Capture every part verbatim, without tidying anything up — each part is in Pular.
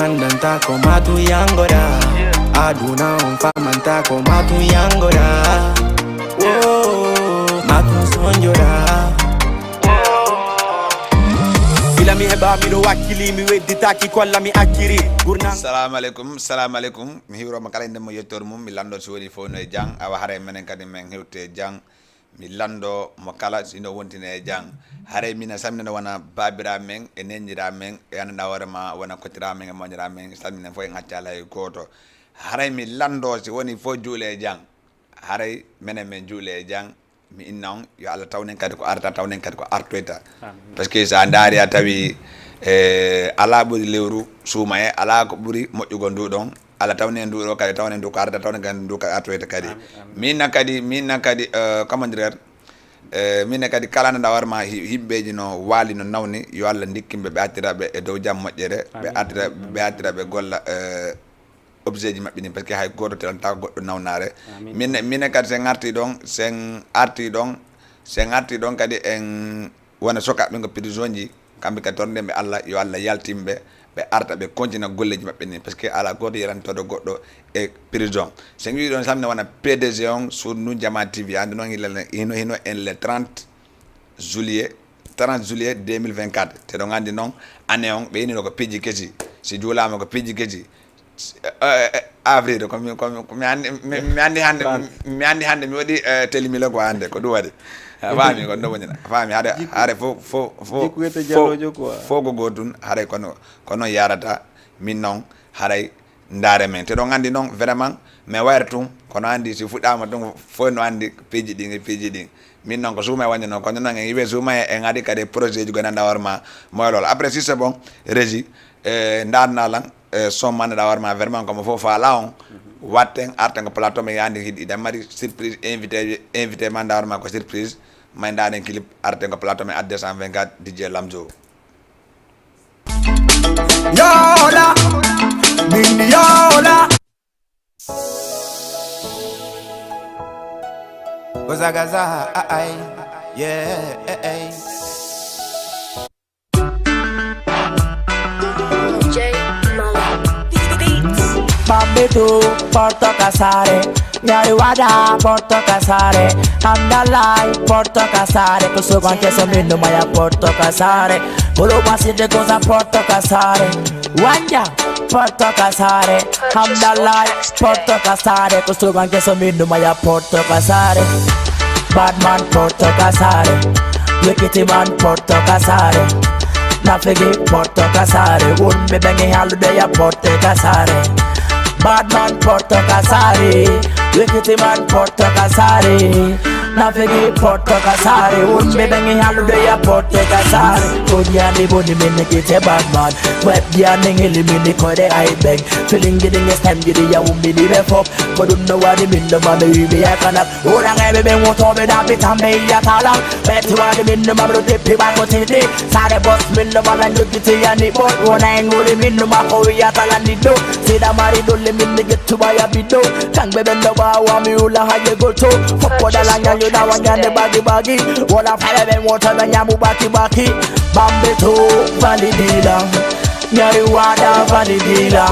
Andanta ko matu yangora. Aduna on famanta ko matu yangora. Oh, matu sonjora. Bila mi heɓa miɗo wakkili, mi wedditaki kolla mi acciri. Gurna. Salamu alaikum, salamu alaikum. Mi hiwro mo kala inde mo yettor mum, mi lando si woni fof no e jang. Awa hare menen kadi men hewte jang. Mi lando mo kala si no wontine e jang. Haray mina samina no wona babira men e nenira men e anana wore ma wona kotira men e moñira men, samina fof en accala e goto. Haray mi lando si woni fof juule e jang. Haray menen men juule e jang. Mi inna on, yo Allah tawnen kadi ko arta, tawnen kadi ko artoyta. Amin. Parce que sa ndaari a tawi, eh, ala ɓuri lewru suumaye, ala ko ɓuri moƴƴugol ndu ɗon. Allah tawnen ndu ɗo kadi, tawnen ndu ko arta, tawnen kadi ndu ko artoyta kadi. Amin, amin. Min na kadi, min na kadi, eh, comment dirais, eh, min na kadi kala nda warma hi-, himɓeji no waali no nawni, yo Allah ndikkinɓe, ɓe artira ɓe e dow jam moƴƴere, ɓe Amin, artira, amin, ɓe amin. Artira ɓe golla, eh, objet ji maɓɓe ɗin, parce que hay goto telanta goɗɗo nawnaare. Amin. Min, min kadi sen arti ɗon, sen arti ɗon, sen arti ɗon kadi en wona sokaɓe ngo prison ji, kamɓe kadi tornde ɓe Allah, yo Allah yaltin ɓe, ɓe arta ɓe continue golleji maɓɓe ɗin, parce que ala goto yelantoɗo goɗɗo e prison. Sen wi ɗon samne wona P D G on sur Nunjama T V, andi noon hino, hino, hino en le trente juillet, trente juillet deux mille vingt-quatre. Te ɗon andi noon année on ɓe inino ko piiji kesi, si juulama ko piiji kesi, eh, eh, avril, ko mi, ko mi, ko mi andi, mi, mi andi hannde, mi, mi andi hannde, mi waɗi, eh, telimile ko hannde, ko ɗum waɗi. A faami, ko ɗum woni, a faami, hade, hade fo, fo, fo, jikku wiyete fo, jaloojo quoi. Fo ko gootun, haray kono, kono yarata, min noon, haray ndaare men. Te ɗon andi noon, vraiment, mi wayra tun, kono andi si fuɗɗama tun, fof no andi piiji ɗin e piiji ɗin. Min noon ko suuma e wonde noon, kono noon en iwe suuma e, en adi kadi projet ji gonanɗa war ma, moy lool. Après, si c'est bon, Régie, eh, ndaarna lan, eh, son man da war ma vraiment comme faut fa la on. Watten arten ko plateau men yandi hidi idan mari surprise invité, invité man da war ma ko surprise. May ndaaren clip arten ko plateau men at deux cent vingt-quatre D J Lamzo. Yola, min yola. Gaza, gaza, ay, ay, yeah, ay, ay. Bambito, Porto Casare, Nyariwada, Porto Casare, Andalai, Porto Casare, Kusugan Keso Minumaya, Porto Casare, Kulubasi de Goza, Porto Casare, Wanja, Porto Casare, Hamdalai, Porto Casare, Kusugan Keso Minumaya, Porto Casare, Badman, Porto Casare, Wikiti Man, Porto Casare, Nafigi, Porto Casare, Wun Bibenge Haludeya, Porto Casare, Badman, Porto Casare, Wikiti Man, Porto Casare, Nafigi, Porto Casare, Wun Bibenge Haludeya, Porto Casare, Kodiani Boni Minigite Badman, Web Diani Hili Mini Kode Aibeng, Feeling Giddy, Yes Time Giddy, Ya Wumbi Dibe Fop, Kodun no Wadi Mindo Mami Wibi Yakana, Ora ngai be ben woto be da be tambe ya tala. Beti wa de min no mabro de pe ba ko tede. Sare boss min no mala nyuki te ya ni bot. Wona en wuri min no ma ko ya tala ni do. Sida mari do le min ni get to ba ya bido. Kang be ben no ba wa mi ula ha ye go to. Fo ko da la nya yo da wa nya ne bagi bagi. Wala fire ben woto na nya mu baki baki. Bambe to validila. Nyari wada validila.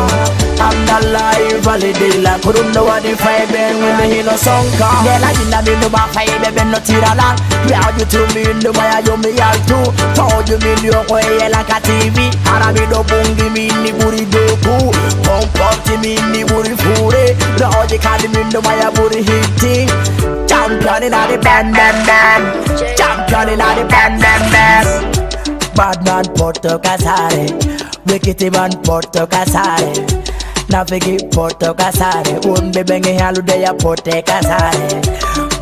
I'm not lie validila. Couldn't know what if I been when I hear no song come. Yeah, like in the middle of my fire, baby, no tirala. We are you to me in the way you me all too. Told you me you go here like a T V. Arabi do bungi me in the booty do cool. Pump up to me in the booty fure. The all you call me in the way booty hitting. Champion in the band, band, band. Champion in the band, band, band. Bad man Porto Casare, Wikiti Man Porto Casare, Nafigi Porto Casare, Wun Bibenge Haludeya Porto Casare,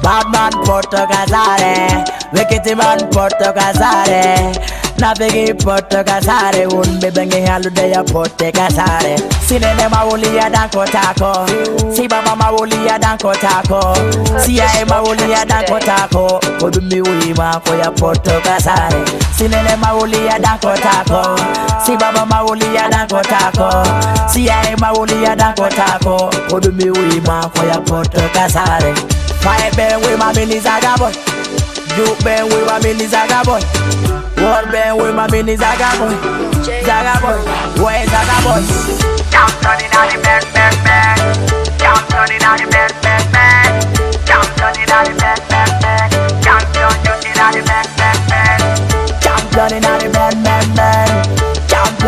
Bad man Porto Casare, Wikiti Man Porto Casare, Nafigi Porto Casare, Wun Bibenge Haludeya Porto Casare. Sinene mawuli ya danko tako, si baba mawuli ya danko tako, si ya mawuli ya danko tako, kodumi wi ma ko ya Porto Casare. Sinene mawuli ya danko tako. Si baba mawuli ya danko tako. Si ya mawuli ya danko tako. Kodumi wi ma ko ya Porto Casare. Fire ben wi ma mini zaga boy. You ben wi ma mini zaga boy. War ben wi ma mini zaga boy. Zaga boy. Why zaga boy?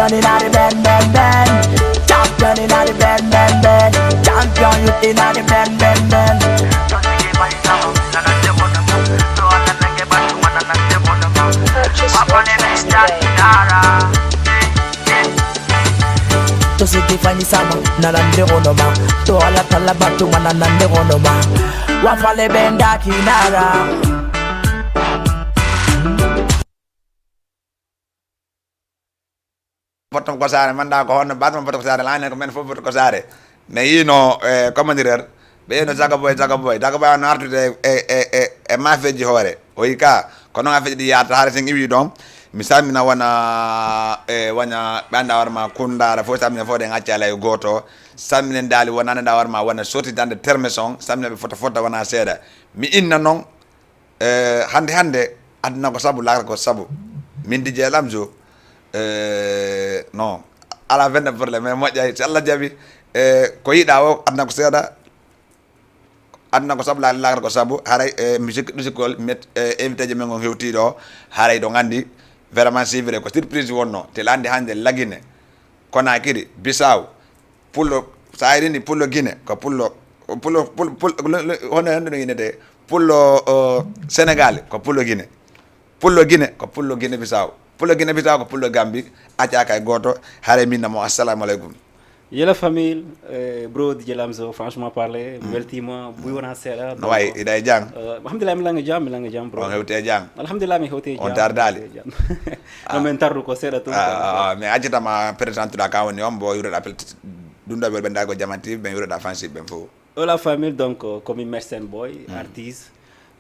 Inna the band, band, band. Champion inna the band, band, band. Champion youth inna the band, band, band. Purchase your tracks today. To sidi fani sama, na lande onoma. To ala tala batu mana nande onoma. Wa fale benda kinara. Bottom ko saare, manda ko honno batma bottom ko saare, laane ko men fof bottom ko saare. Mais yino, eh, comment dire, ɓe yino Zaga Boy, Zaga Boy, Zaga Boy no artude e, e, e, e mafeji hoore. O yi ka, ko non afeji ɗi yaata, haare sen iwi ɗon. Mi salmina wona, eh, wona ɓe anda hoore ma Kundara, fof salmina fof ɗen acca alay gooto. Salminen daali wona anda hoore ma wona sotti dande terme son, salmina ɓe fota fota wona seeɗa. Mi inna non, Eh, hannde, hannde, aduna ko sabu, laakara ko sabu. Min D J Lamzo, eh, non, alaa benn problème, mais moƴƴay, si Allah jaɓi, eh, ko yiɗaa o, aduna ko seeɗa, aduna ko sabu, la-, laakara ko sabu, haray, eh, musique, musique, met-, eh, invité ji men on hewtii ɗo, haray ɗon anndi, vraiment, c'est vrai, ko surprise wonno, te la anndi hannde Lagine, Konakiri, Bissau, Pullo, sa ari ni Pullo Gine, ko Pullo, Pullo, Pullo, Pullo, lo-, lo-, hono, hono no innete? Pullo, o, Senegal, ko Pullo Gine. Pullo Gine, ko Pullo Gine Bissau. Pullo Gine Bissau, ko Pullo Gambi. Acca kay gooto, hare min mo, assalamu alaikum. Yo la famille, euh, bro D J Lamzo, franchement parler, mi weltiima, buy wona seeɗa, no donc, wayi, hiɗa e jam? Euh, alhamdulillah, mi langa jam, mi langa jam, bro. On hewti e jam? Alhamdulillah, mi hewti e jam. On tardaali? Mi hewti e jam. No men tardu ko seeɗa tun, ah, quoi. Ah, ah, mais accitama présentuɗa ka woni on, bo yuroɗa pel-, ɗum ɗo ɓe ɓendago Jama T V, ɓen yuroɗa fansi ɓen fof. Hola famille, donc, euh, ko mi Mersen Boy, artiste,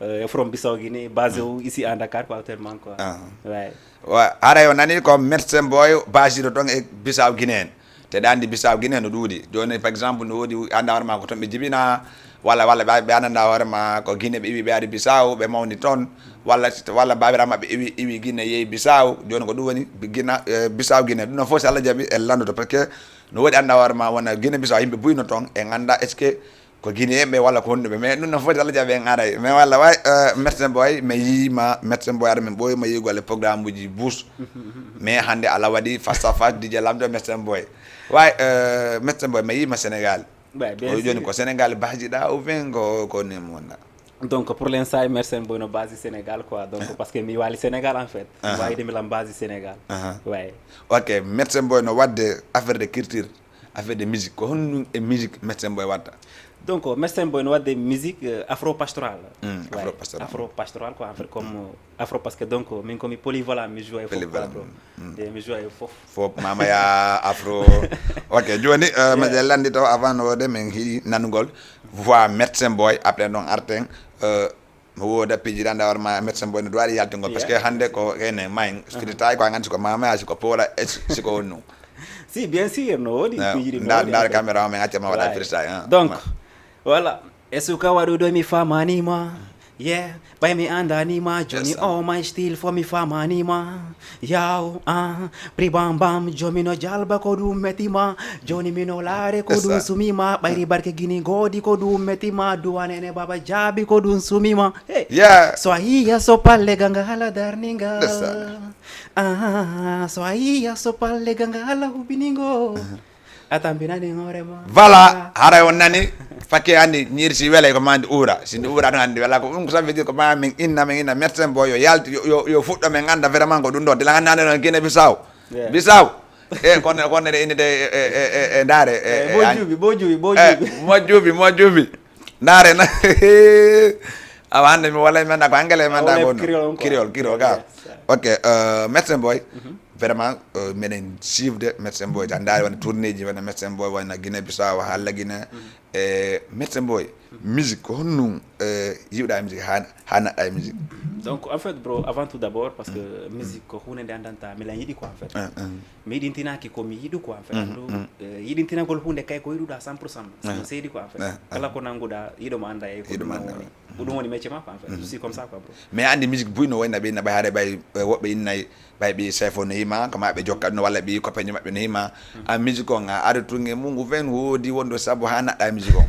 euh, from Bissau Guinée, basé ici à Dakar, quoi, actuellement, quoi. Ah. Ouais. Wa, haray o nani ko Mersen Boy, basiɗo ton e Bissau Guinée en. Te ɗa anndi Bissau Guinée no ɗuuɗi. Jooni, par exemple, no woodi anda hoore ma ko ton ɓe jibina, walla, walla ɓe, ɓe ananda hoore ma ko Guinée ɓe iwi ɓe ari Bissau, ɓe mawni ton, walla, walla baabiraaɓe maɓɓe iwi, iwi Guinée yehi Bissau. Jooni ko ɗum woni Guinée, eh, Bissau Guinée. Ɗum ɗon fof si Allah jaɓi en landoto, parce que no woodi anda hoore ma wona Guinée Bissau yimɓe buy no ton, en anda est-ce que ko Guinéen ɓe walla ko honɗuɓe, mais ɗum ɗon fof si Allah jaɓi en aray. Mais walla way, eh, Mersen Boy, mi yiima Mersen Boy ara min ɓooyi ma yiigol e programme uji bus. Mais hannde Allah waɗi face à face D J Lamzo Mersen Boy. Way, eh, Mersen Boy, mi yiima Sénégal. Ouais, bien sûr. Ko jooni ko Sénégal basiɗa ou bien ko, ko ni mo wonɗa? Donc, pour l'instant, Mersen Boy no basi Sénégal, quoi. Donc, parce que mi waali Sénégal, en fait. Mi wawi de mi lan basi Sénégal. Ouais. Ok, Mersen Boy no waɗde affaire de culture, affaire de musique. Ko honɗum e musique Mersen Boy watta? Donc, Mersen Boy no waɗde musique, euh, afro pastoral. Hmm, ouais, afro pastoral. Afro pastoral, quoi, en fait, comme, euh, afro, parce que donc, min ko mi polyvalent, mi joue e fof, quoi, bro. Polyvalent, mm. Te mi joue e fof. Fof, mama ya afro. Ok, jooni, euh, yeah, meɗen lanndito avant no wode, min hiɗi nanugol voix Mersen Boy, après non arten, euh, mi wooda piiji ɗan, hoore ma Mersen Boy no waɗi yaltingol, parce que hannde ko ene may, freestyle ko a nganndi ko mama ya, si ko poola, e si, si ko honnu. Si, bien sûr, no woodi piiji ɗi no woodi, ndaar caméra o, min acca ma waɗa freestyle, hein. Donc, voilà. E suka waɗuɗo mi famani ma. Yeah, ɓay mi andani ma, jooni o my style fo mi famani ma. Yaw, ah, pri bam bam, jooni no jalba ko ɗum meti ma. Jooni mi no laare ko ɗum sumi ma. Ɓayri barke gini goodi ko ɗum meti ma. Duwanene baba jaabi ko ɗum sumi ma. Hey. Yeah. So a yiya so palle ganga hala darningal. Ah, so a yiya so palle ganga hala hubiningo. A tampinani hoore ma. Voilà, haray on nani, fakke andi, ñiiri si welay ko ma ndi uura. Si ndi uura tan andi wela ko ɗum ko ça veut dire ko ma min inna, min inna Mersen Boy yo yalti, yo, yo, yo fuɗɗo min anda vraiment ko ɗum ɗo. Dila andi ande non Guinée Bissau. Yeah. Bissau. E, kon, kon ne innde e, e, e, e, ndaare, e, eh, e, mo juubi, mo juubi, mo juubi. Mo juubi, mo juubi. Ndaare na. Awa hannde mi wala mi anda ko anglais mi anda ko créole, créole, créole, ka. Yes. Ok, euh, Mersen Boy. Vraiment, euh, meɗen suivre Mersen Boy, tan ndaari wona tournée ji, wona Mersen Boy, wona Guinée Bissau, haa Lagine. E Mersen Boy, musique, ko honno, euh, yiwɗa musique, haa, haa naɗɗa e musique? Donc, en fait, bro, avant tout d'abord, parce que musique ko huunde nde anndanta, miɗen yiɗi quoi, en fait. Mi yiɗintinaaki ko mi yiɗu quoi, en fait. Anndu, euh, yiɗintinagol huunde kay ko yiɗuɗa cent pour cent. No seedi quoi, en fait. Kala ko nannguɗa, yiɗo ma annda e ko ɗum woni. Ko ɗum woni métier ma quoi, en fait. Je suis comme ça quoi, bro. Mais anndi musique buy no wayna ɓe inna ɓay haare ɓay, euh, woɓɓe innay ɓay ɓii chef o no yima, ko ma ɓe jokka ɗum, walla ɓii copain maɓɓe no yima. A musique on, a aɗa tunge mungu fen woodi wonɗo sabu haa naɗɗa musique on.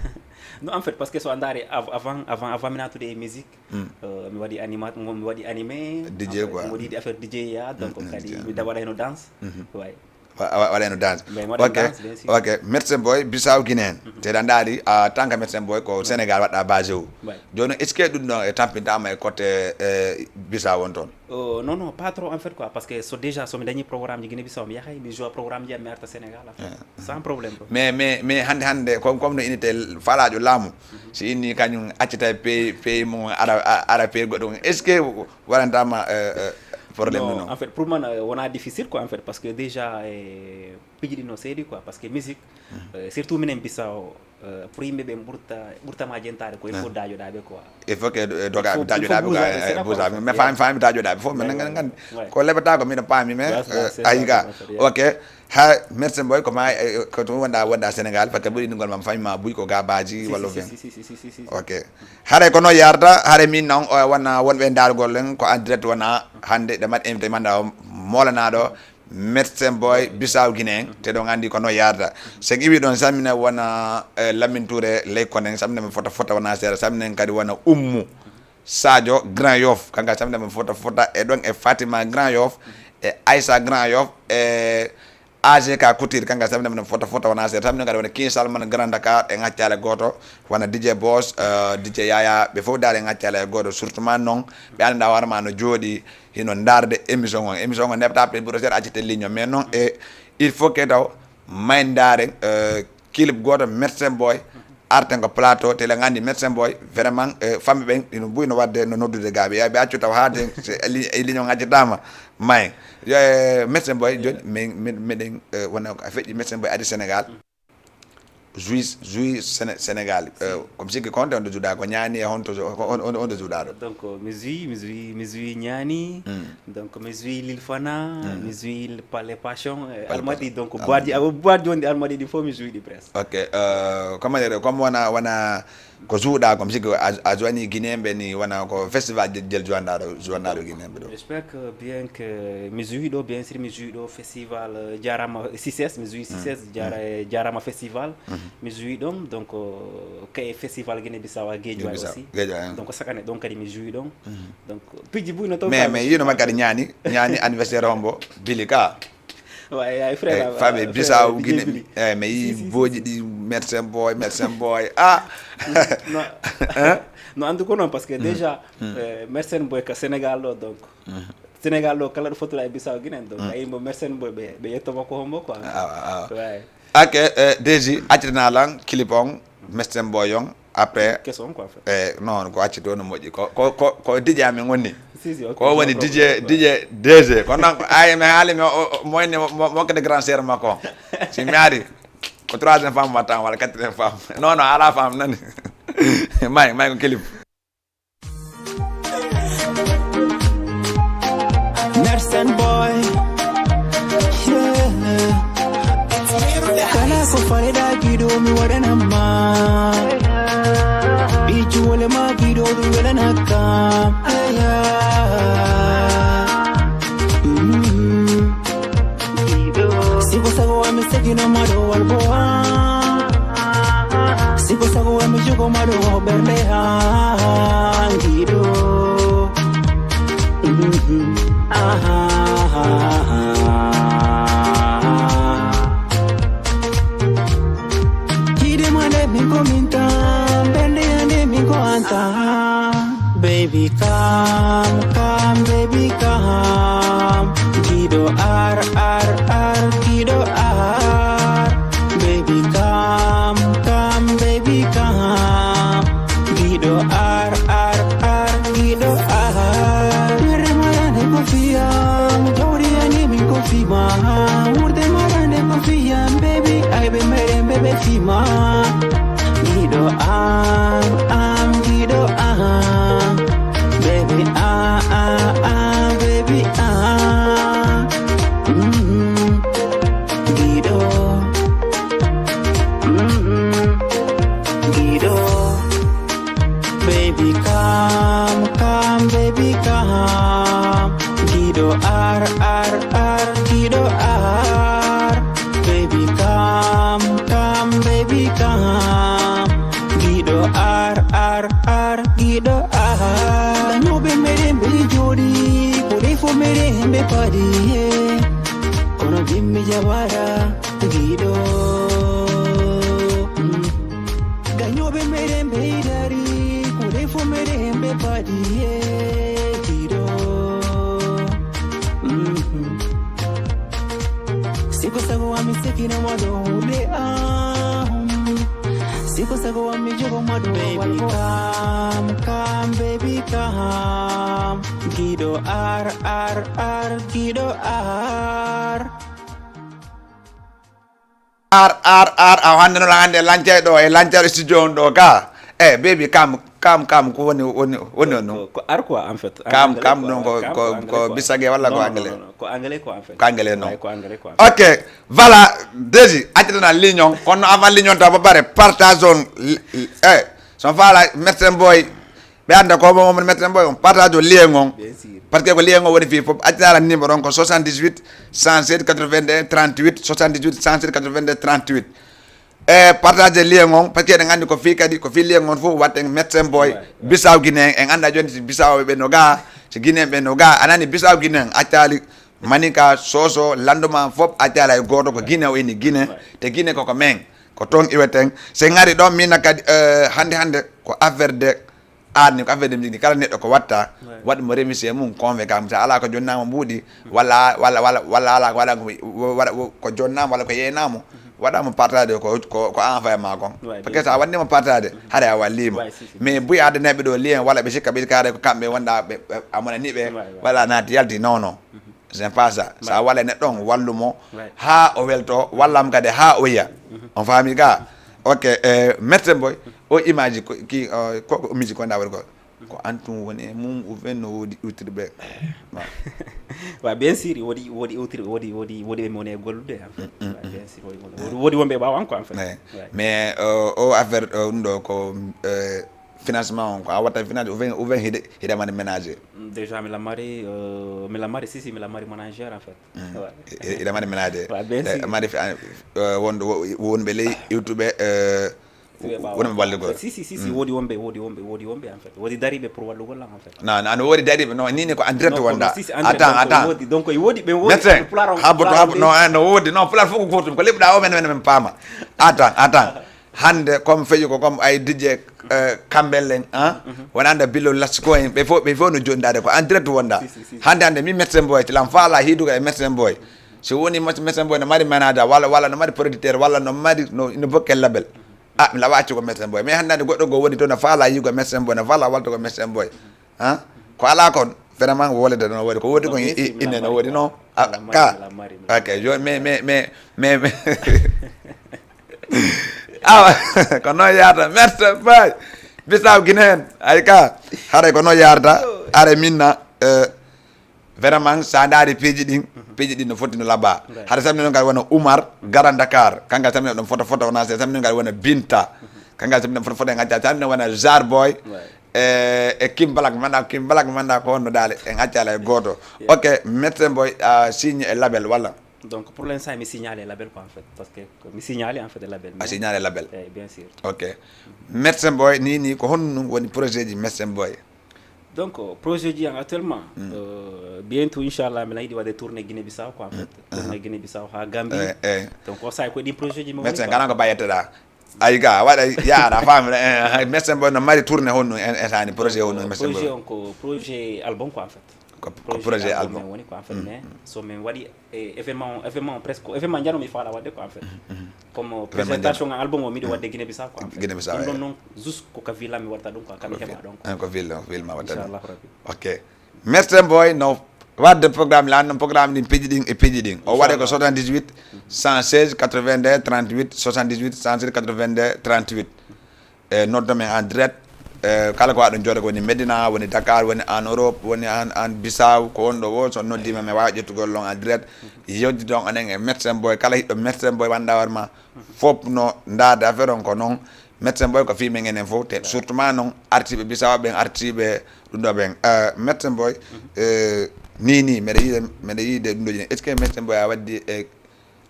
Non, en fait, parce que so a ndaari av-, avant, avant, avant mi naatude e musique, euh, mi waɗi animat-, mi waɗi animé, D J quoi. Miɗo yiɗi affaire D J ya, donc kadi mi da-, waɗayno danse. Ouais. Wa-, wa-, waɗayno dance. Mais mi waɗan Ok, dance, bien sûr. Ok. Medicine Boy, Bissau Guinéen. Mhm. Te ɗan ndaari, en tant que Medicine Boy, ko Senegal waɗɗa basé o. Ouais. Jooni, est-ce que ɗum ɗon e tampintaama e côté, eh, Bissau on toon? Oh, non, non, pas trop, en fait, quoi, parce que so déjà, so mi dañi programme ji Guinée Bissau, mi yahay, mi joue programme ji, mi arta Senegal, en fait. Yeah. Sans problème, quoi. Mais, mais, mais hannde, hannde, comme, comme no unité faalaajo laamu, Mhm. si inni kañum accita pays, pays mum, ara, a-, ara pays goɗɗo, est-ce que waɗantaama, euh, euh, problème Non, non? En fait, pour moi, euh, on a difficile, quoi, en fait, parce que déjà, eh, piiji ɗi no seedi, quoi, parce que musique, Mhm. euh, surtout minen Bissau, euh, pour yimɓe ɓe ɓurta, ɓurta ma jentaade ko il faut Ah. daajoɗaa ɓe, quoi. Il faut que, euh, doga Il faut, il faut daajoɗaa ɓe, buusa, quoi, c'est eh, ça, buusa. Quoi. Mais Yeah, faami, yeah. faami daajoɗaa ɓe fof, minen Yeah, ngan-, ngan-, yeah. ko leɓataa ko minen paami, mais, That's, that's, euh, c'est ça, ayiga. Quoi, en fait, yeah. Ok. Ha, merci boy, ko ma, eh, ko tun wonda, wonda Senegal, parce que ɓuri ɗum ngol ma faami ma buy ko ga baaji Si, walla si, fen. si, si, si, si, si, si, si. Ok. Hare ko no yarda, hare min non, o wona wonɓe ndargol en, ko en direct wona hannde, ɗe mbaɗi invité manda o, moolanaɗo, Medicine Boy, Bissau Guinéen, te ɗon anndi ko no yarda. So en iwi ɗon, salmina wona, eh, Lamine Touré, ley konen, salmina mi fota fota wona seeɗa, salmina en kadi wona Ummu Sadio, Grand Yoff, kanka salmina mi fota fota, e ɗon e Fatima Grand Yoff, e Aïssa Grand Yoff, e A G K Couture, kanka salmina mi fota fota wona seeɗa, salmina kadi wona King Salman Grand Dakar, en accale gooto, wona D J Boss, eh, D J Yaya, ɓe fof daari en accale gooto, surtout ma non, ɓe annda hoore ma no jooɗi, hino ndaarde émission on. Émission on neɓta pe bureau seeɗa accite ligne on. Mais non, e, il faut que taw, may ndaaren, eh, clip gooto, Medicine Boy, arten ko plateau, tele nganndi Medicine Boy, vraiment, eh, famɓe ɓen, hino buy no wadde no noddude ga. Ɓe, ɓe accu taw haa den, se li-, e ligne on accitaama, may. Yo, eh, Medicine Boy, jooni, min, min, miɗen, eh, wona ko a feƴƴi Medicine Boy adi Senegal. Jouer, jouer Séné-, Sénégal. Si. Euh, comme si que compte on de Juda, ko ñaani e honto, on, on, on de Juda ɗo. Donc, euh, mi jouer, mi jouer, mi jouer ñaani. Mm. Donc, mi jouer Lil Fana, Mm. mi jouer Palais Passion, eh, Palais Almadi. Passion. Donc, Almadi. Boîte, ah, boîte jondi Almadi ɗi fof mi jouer ɗi presque. Ok, euh, comment dire, comme wona, wona ko jouɗa, comme si que a, a joini Guinéen ɓe ni, wona ko festival jel, jel joinɗa ɗo, joinɗa ɗo Guinéen ɓe ɗo. J'espère que bien que mi jouer ɗo, bien sûr, mi jouer ɗo festival, euh, jarama C S S, mi jouer Mm. C S S, jara-, Mm. jarama festival. Mhm. Mi jouer ɗon, donc, euh, kay festival Guinée Bissau à Guédiawaye Guinée Bissau, aussi. Guédiawaye, hein. Donc, chaque année, donc, kadi mi jouer ɗon. Mhm. Donc, piiji buy no taw Mais, ka mais, yino ma kadi ñaani, ñaani anniversaire hombo, Billy Ka. Ouais, ouais, frère, Eh, euh, famille frère Bissau, Billy, Guinée. Billy. Eh, mais Si, yi si, si, booji si. Ɗi, Medicine Boy, Medicine Boy. Ah! Non. Hein? Non, en tout cas, non, parce que Mm. déjà, Mm. euh, Medicine Boy ka Sénégal ɗo, donc. Mm. Sénégal ɗo, kala ɗo fottuɗa e Bissau Guinée, donc, Mm. a yimbo Medicine Boy, ɓe, ɓe yettoma ko hombo, quoi. Ah, ah, ah. Ouais. Ok, eh, Desi, accitana lan clip on, Medicine Boy on, après, Keso on, quoi, en fait. Eh, non, ko acci ɗo no moƴƴi. Ko, ko, ko, ko D J amen woni. Si, si, ok, Ko woni no D J, problème, quoi. D J, D J. Ko non, ko ay, mi haali mi, o, o, mo woni, mo, mo, mo kadi grand sœur makko. Si mi ari, ko troisième femme watta, walla quatrième femme. Non, non, ala femme nani. May, may ko clip. Medicine Boy. Yeah. Kala ko faleɗa giɗo mi waɗanamma. Ɓijuwole ma giɗo ɗum welanakka. Yeah. Mm. Siko sago ami segino maɗo walbo an. Siko sago ami jogo maɗo ɓernde an giɗo. Mhm. Ah. Kiɗe ma nde min ko min tan, ɓernde an nde min ko an tan. Baby, come, come, baby, come. Giɗo ar, ar, ar, giɗo ar. Baby, come, come, baby, come. Giɗo ar, ar, ar, giɗo ar. Mere marande ko fiyam, jawdi ani min ko fima. Murde marande ko fiyam, baby, ay ɓe mere ɓe ɓe fima. Giɗo am, am, giɗo am. Baby, ah, ah, ah, baby, ah. Mm, giɗo. Mm, giɗo. Baby, come, come, baby, come. Giɗo ar, ar, ar, giɗo ar. Baby, come, come, baby, come. Giɗo ar, ar, ar, giɗo ar. Dañooɓe meɗen ɓe jooɗi, ko ɗe fof meɗen ɓe paɗi, yeah. Kono Jimmy Jawara, Guido. Mm. Ganyo be mere mbe idari, kule fo mere mbe padi, yeah, Guido. Mm. Siko sago wa mi seki na wado ule, ah. Siko sago wa mi jogo madu. Baby, come, come, baby, come. Guido R, R, R, Guido R. R, R, R, a hannde noon hannde lancay ɗo e lancar studio on ɗo ka. Eh, baby, come, come, come, ko woni, woni, woni on ɗum? Ko, ko R quoi, en fait. En Come, anglais come, quoi, ɗum ko, come, ko, ko anglais quoi. Bisage walla ko Non, non, anglais? non, non, ko anglais quoi, en fait. Ko anglais, non? Ouais, ko anglais quoi, en fait. Ok, voilà, Desi, acca tan a ligne on. Kono avant ligne on taw, ba bare, partage on, li-, li-, eh, son fala, Merten Boy, ɓe annda ko mo, mo Merten Boy, on partage o lien on. Bien sûr. Parce que ko lien on woni fii fof, acca tan a numéro on ko soixante-dix-huit, cent sept, quatre-vingt-un, trente-huit, soixante-dix-huit, cent sept, quatre-vingt-un, trente-huit. E partage lien on, parce que eɗen anndi ko fii kadi, ko fii lien on fof watten Merten Boy, Ouais, ouais. Bissau Guinée, en annda jooni si Bissau ɓe no gaa, si Guinée ɓe no gaa, a nani Bissau Guinée, accaali Maninka, Soso, lannduma fof, accaali hay gooto, ko Guinée o inni, Guinée, Ouais. te Guinée koko men, ko toon iweten. Si en ari ɗoon, min kadi, eh, hannde, hannde ko affaire de Aadani ko affaire de musique ni, kala neɗɗo ko watta, Ouais. waɗ mo remercier mum, convaincre mum. Sa alaa ko jonnaama mbuuɗi, walla, walla, walla, walla alaa ko waɗa ko, waɗa ko jonnaama walla ko yeynaama, waɗa mo partage ko, ko, ko an fayi ma kon. Ouais, Parce que bien sa sûr. waɗi mo partage, haray a wallii mo. Ouais, si, si. Mais buy aadaneeɓe ɗo lien, walla ɓe sikka, ɓe sikka haray ko kamɓe wonda, ɓe, ɓe, a monani ɓe, Ouais, ouais. walla a naati yalti, non, non. C'est pas ça. Sa Ouais. walla neɗɗo on, wallu mo, Ouais. haa o welto, walla mo kadi haa o yiya. On faami ka? Ok, eh, Merten Boy, o image ko, ki, eh, ko, ko musique ko nda waɗi ko. Ko an tun woni e mum, ou bien no woodi iwtirɓe? Wa. Wa, bien sûr, woodi, woodi iwtirɓe, woodi, woodi, woodi ɓe mi woni e gollude, en fait. Mm, mm, Wa, mm. bien sûr, woodi, woodi, woodi, woodi wonɓe e ɓaawo an, quoi, en fait. Eh. Wa. Mais, eh, o affaire, eh, ɗum ɗo ko, eh, financement on, ko a watta finance, ou bien, ou bien hiɗa, hiɗa mari ménager? Mm, déjà, mi la mari, euh, mi la mari, si, si, mi la mari manager, en fait. Mm. Ouais. I-, i-, hiɗa mari ménager? Ouais, bien Eh, sûr. mari fi-, an, eh, wonde wo-, wonɓe ley YouTube, eh, Ɓe ɓaawa. wonɓe wallugol? Si, si, si, si, Mm. woodi wonɓe, woodi wonɓe, woodi wonɓe, en fait. Woodi dariiɓe pour wallugol lan, en fait. Non, non, woodi dariiɓe, non, ni ne ko en direct Non, wonda. non, si, si, en direct, Attends, donc, attends. woodi, donc, e woodi ɓe woodi Merten, pour la ren-, ha pour boto, la ha bo-, rentrée. non, eh, no woodi, non, pulaar fof ko gootum, ko leɓɗa o men, men, men paama. Attends, attends. Hannde, comme feƴi ko, comme ay D J, euh, Kambel en, hein? Mhm. Wona annda Billo Lasco en, ɓe fof, ɓe fof no jondaade ko en direct wonda. Si, si, si, si. Hannde, hannde, mi Merten Boy, ci lam faala hiidugo e Merten Boy. Si woni Merten Boy no mari manager, walla, walla no mari producteur, walla no mari, no, no bokke label. Ah, mi la wacci ko Merten Boy. Mais hannde, hannde goɗɗo go woni to no faala yiigo Merten Boy, no faala walto ko Merten Boy. Hein? Ko alaa kon, vraiment, wolede no woodi. Ko woodi kon, i-, i-, ine no woodi, non? Ah, ka. Ok, yo, mais, mais, mais, mais, mais. Awa, ko noon yaata. Merten Boy. Bissau Guinée en. Ay ka. Haray ko noon yaata. Are minna, eh, vraiment, sa ndaari piiji ɗin, piiji ɗin no foti no laba. Right. Haray samni noon kadi wona Oumar, gara Dakar. Kanka samni ɗon foto, foto wona se samni noon kadi wona Binta. Kanka samni ɗon foto, foto en acca. Samni noon wona Jar Boy. Right. E, e Kim Black, manda Kim Black, manda ko honno daale, en accala e gooto. Yeah. Ok, Merten Boy, a signé e label, walla? Donc, pour l'instant, mi signalé label, quoi, en fait. Parce que, que mi signalé, en fait, e label, A mais signalé label? Eh, bien sûr. Ok. Merten Boy, ni, ni, ko honno woni projet ji Merten Boy? Donc, euh, projet ji an actuellement, Mm. euh, bientôt, inchallah, mi la yiɗi waɗde tournée Guinée-Bissau, quoi, en fait. Mm. Tournée Guinée-Bissau, ha Gambie. Eh, eh. Donc, o saay ko ɗin projet ji mo woni, Merten, quoi. Kana ko bayetteɗa? Ay ga, waɗa yaara, famre, eh, eh, Merten Boy no mari tournée honno, en, en sani projet honno, Merten Boy? Projet on ko projet album quoi, en fait. Ko, ko Projet projet album album. en woni quoi, en fait, Mm, mais mm. so min waɗi, eh, événement on, événement on presque, événement jano mi faala waɗde quoi, en fait. Mm, mm. Comme Événement présentation jano. album o miɗo Mm. waɗde Guinée Bissau quoi, en fait. Guinée Bissau, Ɗum ɗon eh. non, juste ko ka ville mi waɗata ɗum quoi, ka mi Ko heɓa fi-, ɗon quoi. eh, ko ville, ville ma waɗata ɗum. Inchallah Rabbi. Ok. Merten Boy no waɗde programme, lan non programme ɗin, piiji ɗin e piiji ɗin. O waɗe ko Inchallah. soixante-dix-huit, cent seize, quatre-vingt-deux, trente-huit, soixante-dix-huit, cent seize, quatre-vingt-deux, trente-huit. E noddo men en direct. E kala ko aɗon jooɗo ko woni Medina, woni Dakar, woni en Europe, woni en, en Bissau, ko wonɗo wo, so noddima mi waawa ƴettugol on en direct. Yewtidon onon e Merten Boy, kala hiɗɗo Merten Boy wanda war ma. Fof no ndaade affaire on ko non. Merten Boy ko fii men enen fof, te surtout ma non artiiɓe Bissau ɓen, artiiɓe ɗum ɗo ɓen. Eh, Merten Boy, eh, ni, ni, mbeɗa yiɗa, mbeɗa yiɗa ɗum ɗo jini. Est-ce que Merten Boy a waddi e,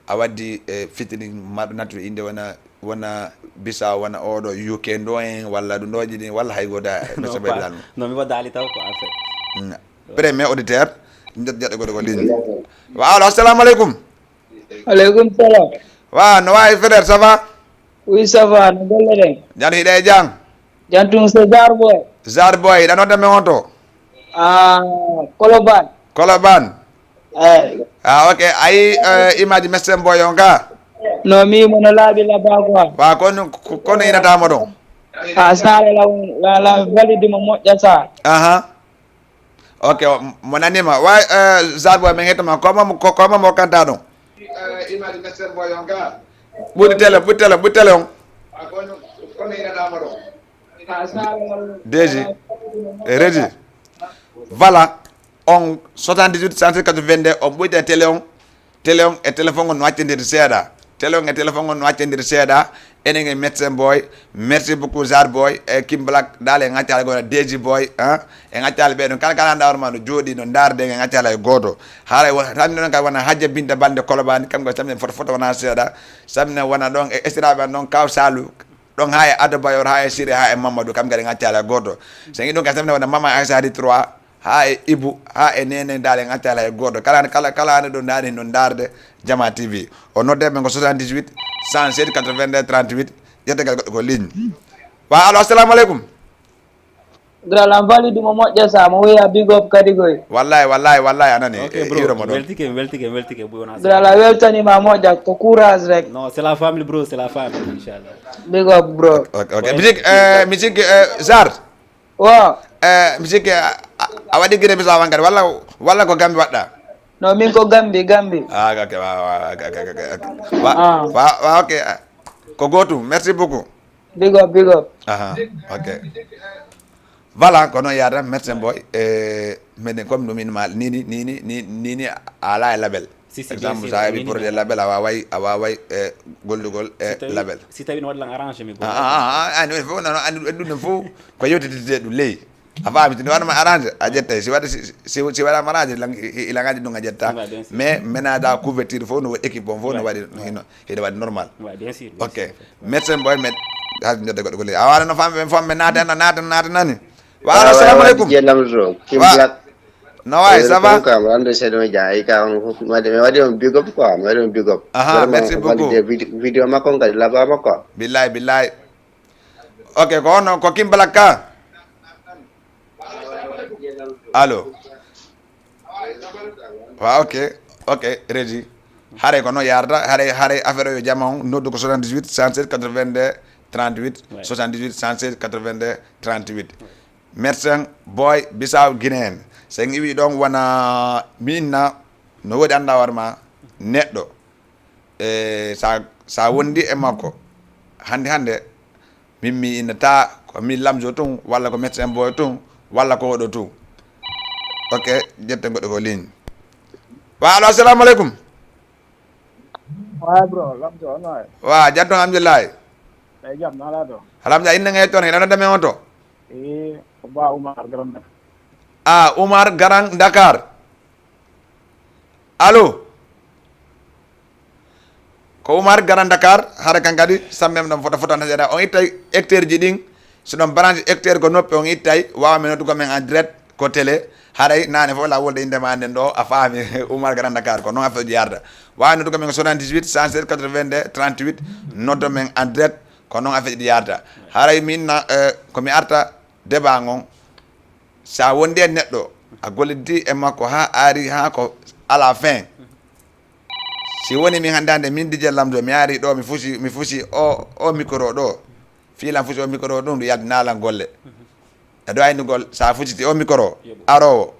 a waddi e featuring marɗo nattude innde wona, wona Bissau, wona oɗo U K ɗo en, walla ɗum ɗo jini, walla hay gooto e Non, Merten Boy pas, Bilal mo? non, mi waddaali taw ko en fait. Mm. Premier auditeur, jot-, jot-, goɗɗo ko ligne. Waaw, assalamu aleykum. Aleykum salam. Wa, no wayi Feder, ça va? Oui, ça va, no golle ɗen? Jan hiɗe e jam? Jan tun, c'est Zarboy. Zarboy, hiɗa nodda men on to? Ah, Koloban. Koloban? Eh. Ah, ok. Ayi, eh, image Messen Boy on ka? No, mi mo no laaɓi laba quoi. Wa, kono, kono inata mo ɗon? Ah, sare la, la, la, valide mo moƴƴa sa. Aha. Ok, o, mo nanima. Wa, eh, Zarboy, men hetto ma. Koma mo, ko, koma mo kanta ɗon? Ɓuri télé, ɓuri télé, ɓuri télé on. Deji. Eh, Reji. Voilà. On soixante-dix-huit, cent quatre-vingt-deux, on ɓuri télé on. Télé on e téléphone on no accindiri seeɗa. Télé on e téléphone on no accindiri seeɗa. Enen e Médecin Boy. Merci beaucoup, Zar Boy. E Kim Black, daal en accaali goto, Deji Boy, hein? En accaali ɓe ɗon. Kala, kala nda hoore ma no jooɗi, no ndaarde, en accaali hay gooto. Haray wo-, tan non kay wona Hajja Binta Balde Kolobani, kam ko samne foto, foto wona seeɗa. Samne wona ɗon e estiraaɓe an ɗon, Kaw Salu, ɗon haa e Ado Bayor, haa e Sire, haa e Mamadou, kam kadi en accaali hay gooto. So en ɗum kay samne wona Mama Aysadi trois, haa e Ibu, haa e Nene, daal en accaali hay gooto. Kala, kala, kala hande ɗo ndaari, no ndaarde Jama T V. O nodde men ko soixante-dix-huit, cent sept, quatre-vingt-deux, trente-huit. Ƴette kadi goɗɗo ko ligne. Wa, allo, assalamu aleykum. Grand, an valide mo moƴƴa sa, mo wiya big up kadi goy. Wallahi, wallahi, wallahi, a nani, Ok, eh, bro. Hiiro mo ɗon. Weltike, weltike, weltike, boy, wona Grand, a weltani ma moƴƴa, ko courage rek. Non, c'est la famille, bro, c'est la famille, inchallah. Big up, bro. Ok, ok. Ouais. Musique, euh, musique, euh, Zar. Wa. Euh, musique, euh, a, a waɗi Guinée Bissau wankade, walla, walla ko Gambie waɗɗa? Non, min ko Gambie, Gambie. Ah, ok, wa, wa, wa, ok, ok, ok, ok. Wa, Ah. wa, wa, ok, ah, ko gootum. Merci beaucoup. Big up, big up. Aha, ok. Voilà, ko non yaada, Médecin Boy. Eh, menen comme no min ma, nini, nini, ni, nini, ala e label. Si, si, bien Exemple, sûr, sa heɓi nini projet non. Label, a waaway, a waaway, eh, gollugol e Si tawi, label. Si tawi no waɗi lan arrangé mi Ah, gollugol. Ah, ah, ah, non, fof, non, non, andi, andi ɗum fof, ko yewtititee ɗum ley. A faami, so mi waɗama arrangé, a ƴettay. Si waɗi, si, si, si waɗama arrangé, lan, i, i, i, lan andi ɗum a ƴetta. Ouais, bien sûr. Mais, menada couverture fof no waɗi équipe on fof no Ouais, waɗi, ouais. hino, hiɗa waɗi normal. Ouais, bien sûr, bien Ok. sûr. Médecin Boy, med-, haa njodde goɗɗo ko ley. A waɗa no famɓe, ɓen famɓe naata, naata, naata, naata nani. Wa, allo, assalamu aleykum. Wa. Kim Black. No wayi, Eh, ça va? Ko kam, rando seeɗa mi jaa, ay ka on fof, mi waɗi, mi waɗi on big up quoi, mi waɗi on big up. Aha, Vraiment, merci beaucoup. Valide vidéo, vidéo makko on kadi, laba makko. Billahi, billahi. Ok, ko on, ko Kim Black ka? Allo. Wa, ok, ok, Reji. Haray ko non yarata, haray, haray affaire o yo jama on, noddu ko soixante-dix-huit, cent sept, quatre-vingt-deux, trente-huit, Ouais. soixante-dix-huit, cent sept, quatre-vingt-deux, trente-huit. Médecin Boy Bissau Guinéen. So en iwi ɗon wona minna, no woodi annda hoore ma, neɗɗo. E, sa, sa wondi e makko, hande, hande, min mi innata ko min Lamzo tun, walla ko Médecin Boy tun, walla ko oɗo tun. Ok, ƴetten goɗɗo ko ligne. Wa, allo, assalamu aleykum. Wa, bro, Lamzo, on waay? Wa, jatto, alhamdulillahi. Ɓe jam, na ala ɗo? Alhamdulillah, inne nge toon, ina nodda men on to? Eh, ko Ba Umar Grand Dakar. Ah, Umar Grand Dakar. Allo? Ko Umar Grand Dakar, hara kan kadi, sammem ɗon fota fota na seeɗa. On ittay hectare ji ɗin, so ɗon branche hectare ko noppi, on ittay, waawa men noddugo men en direct ko télé. Haray naane fof la wolde innde ma nden ɗo, a faami, Umar Grand Dakar, ko non affaire ji yarda. Waawa noddugo men ko soixante-dix-huit, cent sept, quatre-vingt-deux, trente-huit, noddo men en direct, ko non affaire ji yarda. Haray min na, eh, ko mi arta débat ngon, sa wondi e neɗɗo, a gollidi e makko haa ari, haa ko à la fin. Si woni min hannde hannde, min D J Lamzo, mi ari ɗo, mi fusi, mi fusi o, o micro ɗo. Fii lan fusi o micro ɗum, ɗum yaltina lan golle. E ɗo aynugol, sa fusiti o micro, arowo.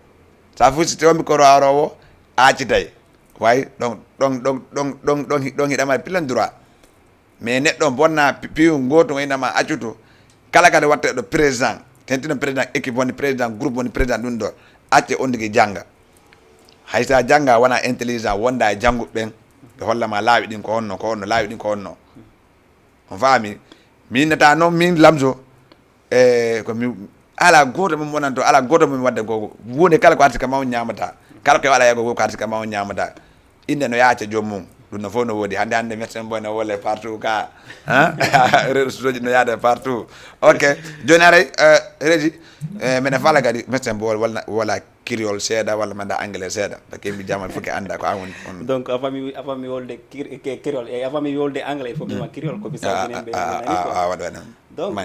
Sa fusiti o micro arowo, a accitay. Way, ɗon, ɗon, ɗon, ɗon, ɗon, ɗon, ɗon hiɗa mari plein droit. Mais neɗɗo bonna pi-, piiw gooto o innama accutu. Kala kadi watte ɗo président. Tentino président équipe woni, président groupe woni, président ɗum ɗo. Acce on tigi jannga. Hay sa jannga wona intelligent, wonda e jannguɓe ɓen. Ɓe hollama laawi ɗin ko honno, ko honno, laawi ɗin ko honno. On faami? Min nata noon, min Lamzo. E ko mi, ala gooto mo mi wonanto, ala gooto mo mi wadde ko. Huunde kala ko arti ka ma on ñaamata. Kala ko waɗa yago ko arti ka ma on ñaamata. Innde no yaaca joom mum. Ɗum no fof no woodi. Hannde, hannde, Médecin Boy no wole partout ka. Hein? Réseaux sociaux no yaada partout. Ok. Jooni haray, eh, Reji, eh, mbeɗa faala kadi Médecin Boy wala, wala créole seeɗa walla mi annda anglais seeɗa. Parce que mi jaman fof ke annda ko an woni on. Donc, avant mi, avant mi wolde kir-, ke-, créole, e avant mi wolde anglais, il faut mi ma créole, ko bisa ginen ɓe a, a, a, a, waɗa, waɗa. Donc,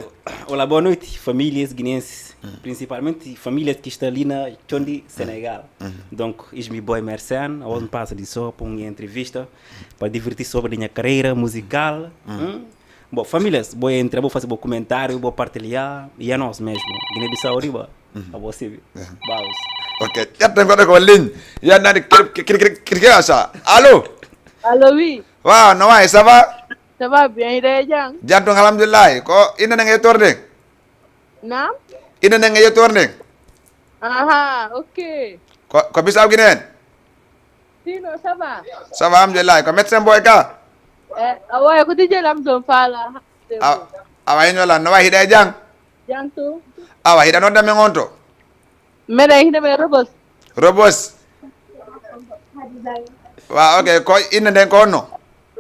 olá, boa noite, famílias guineenses, principalmente famílias que estão ali na Chondi, Senegal. Donc, is mi boy Mersan, I was passando só para uma entrevista, para divertir sobre a minha carreira musical. Hum? Bom, famílias, vou entrar, vou fazer um comentário, vou partilhar, e a nós mesmo, Guiné-Bissau, riba, a você, Baus. Ok, ƴetten goɗɗo ko ligne. Yannani kir-, kir-, kir-, kir-, kir-, kir-, asa. Allo? Allo, oui. Waaw, no waay, ça va? Ça va bien, hiɗa e jam? Jam tun, alhamdulillahi. Ko innde nden e yettoore nden? Naam? Innde nden e yettoore nden? Aha, ok. Ko, ko Bissau Guinée en? Sinon, ça va? Ça va, alhamdulillahi. Ko Médecin Boy ka? Eh, awa, ko D J Lamzo faala. A-, awa, en wala, no waay, hiɗa e jam? Jam tun. Awa, hiɗa nodda men on to? Meɗen hino men Robos. Robos. Waaw, ok. Ko innde nden ko honno?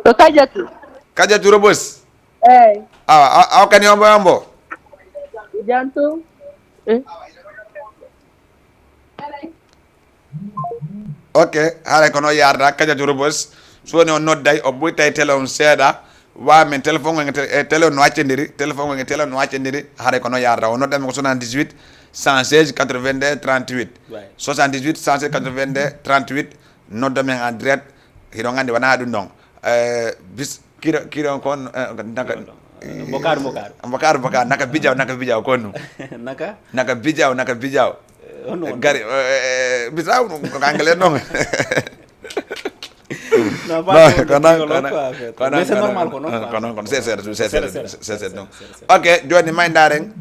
Ko Kajatu. Kajatu Robos. Eey. Awa, a, a hokkani hombo e hombo? Jam tun. Eh. Ok, haray ko non yarata Kajatu Robos. So woni o nodday, o ɓuytay télé on seeɗa. Wa men téléphone ngon e te-, e télé on no accindiri, téléphone ngon e télé on no accindiri. Haray ko non yarata. O noddan mi ko soixante-dix-huit, cent seize, quatre-vingt-deux, trente-huit. Ouais. Soixante-dix-huit, cent seize, quatre-vingt-deux, trente-huit. Nodda men en direct. Hiɗon anndi wonaa ɗum ɗon. Eh, bis-, kiɗo, kiɗo on kon, eh, naka, Mbokaru, mbokaru. Mbokaru, mbokaru. Naka bijaw, naka bijaw, kon ɗum. Naka? Naka bijaw, naka bijaw. Eh, on, on. Gari, eh, eh, eh, bisaw, ko anglais non. Non, pas non, trop, kono, kono, kono, quoi, en fait. Kono, mais c'est kono, normal, kono, kono, quoi. Kono, kono, c'est, c'est, c'est, c'est, c'est, c'est, c'est, c'est, c'est, c'est, c'est. Ok, joni may ndaren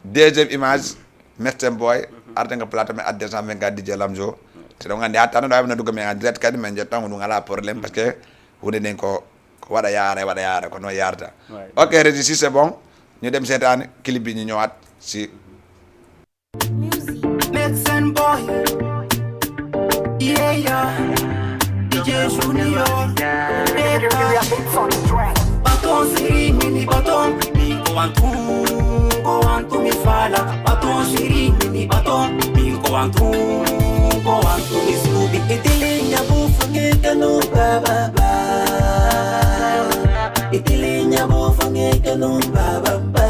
deuxième image, Mesten Boy, arde nga plateau men adde cent vingt-quatre D J Lamzo. Si ɗon anndi hatta no ɗo, no duga men en direct kadi, men jetta mo ɗum ala problème, parce que huunde nden ko, ko waɗa yaara, waɗa yaara, ko non yarata. Ouais. Ok, Régis, si c'est bon, ñu dem seetaani clip bi ñu ñëwaat si Medicine boy. Yeah, yeah. D J Junior. Bâton chéri, mini bâton. Mi ko antu, ko antu mi fala. Bâton chéri, mini bâton. Mi ko antu, ko antu mi subi. Itilinya bufu nge kanu ba, ba, ba. Itilinya bufu nge kanu ba, ba, ba.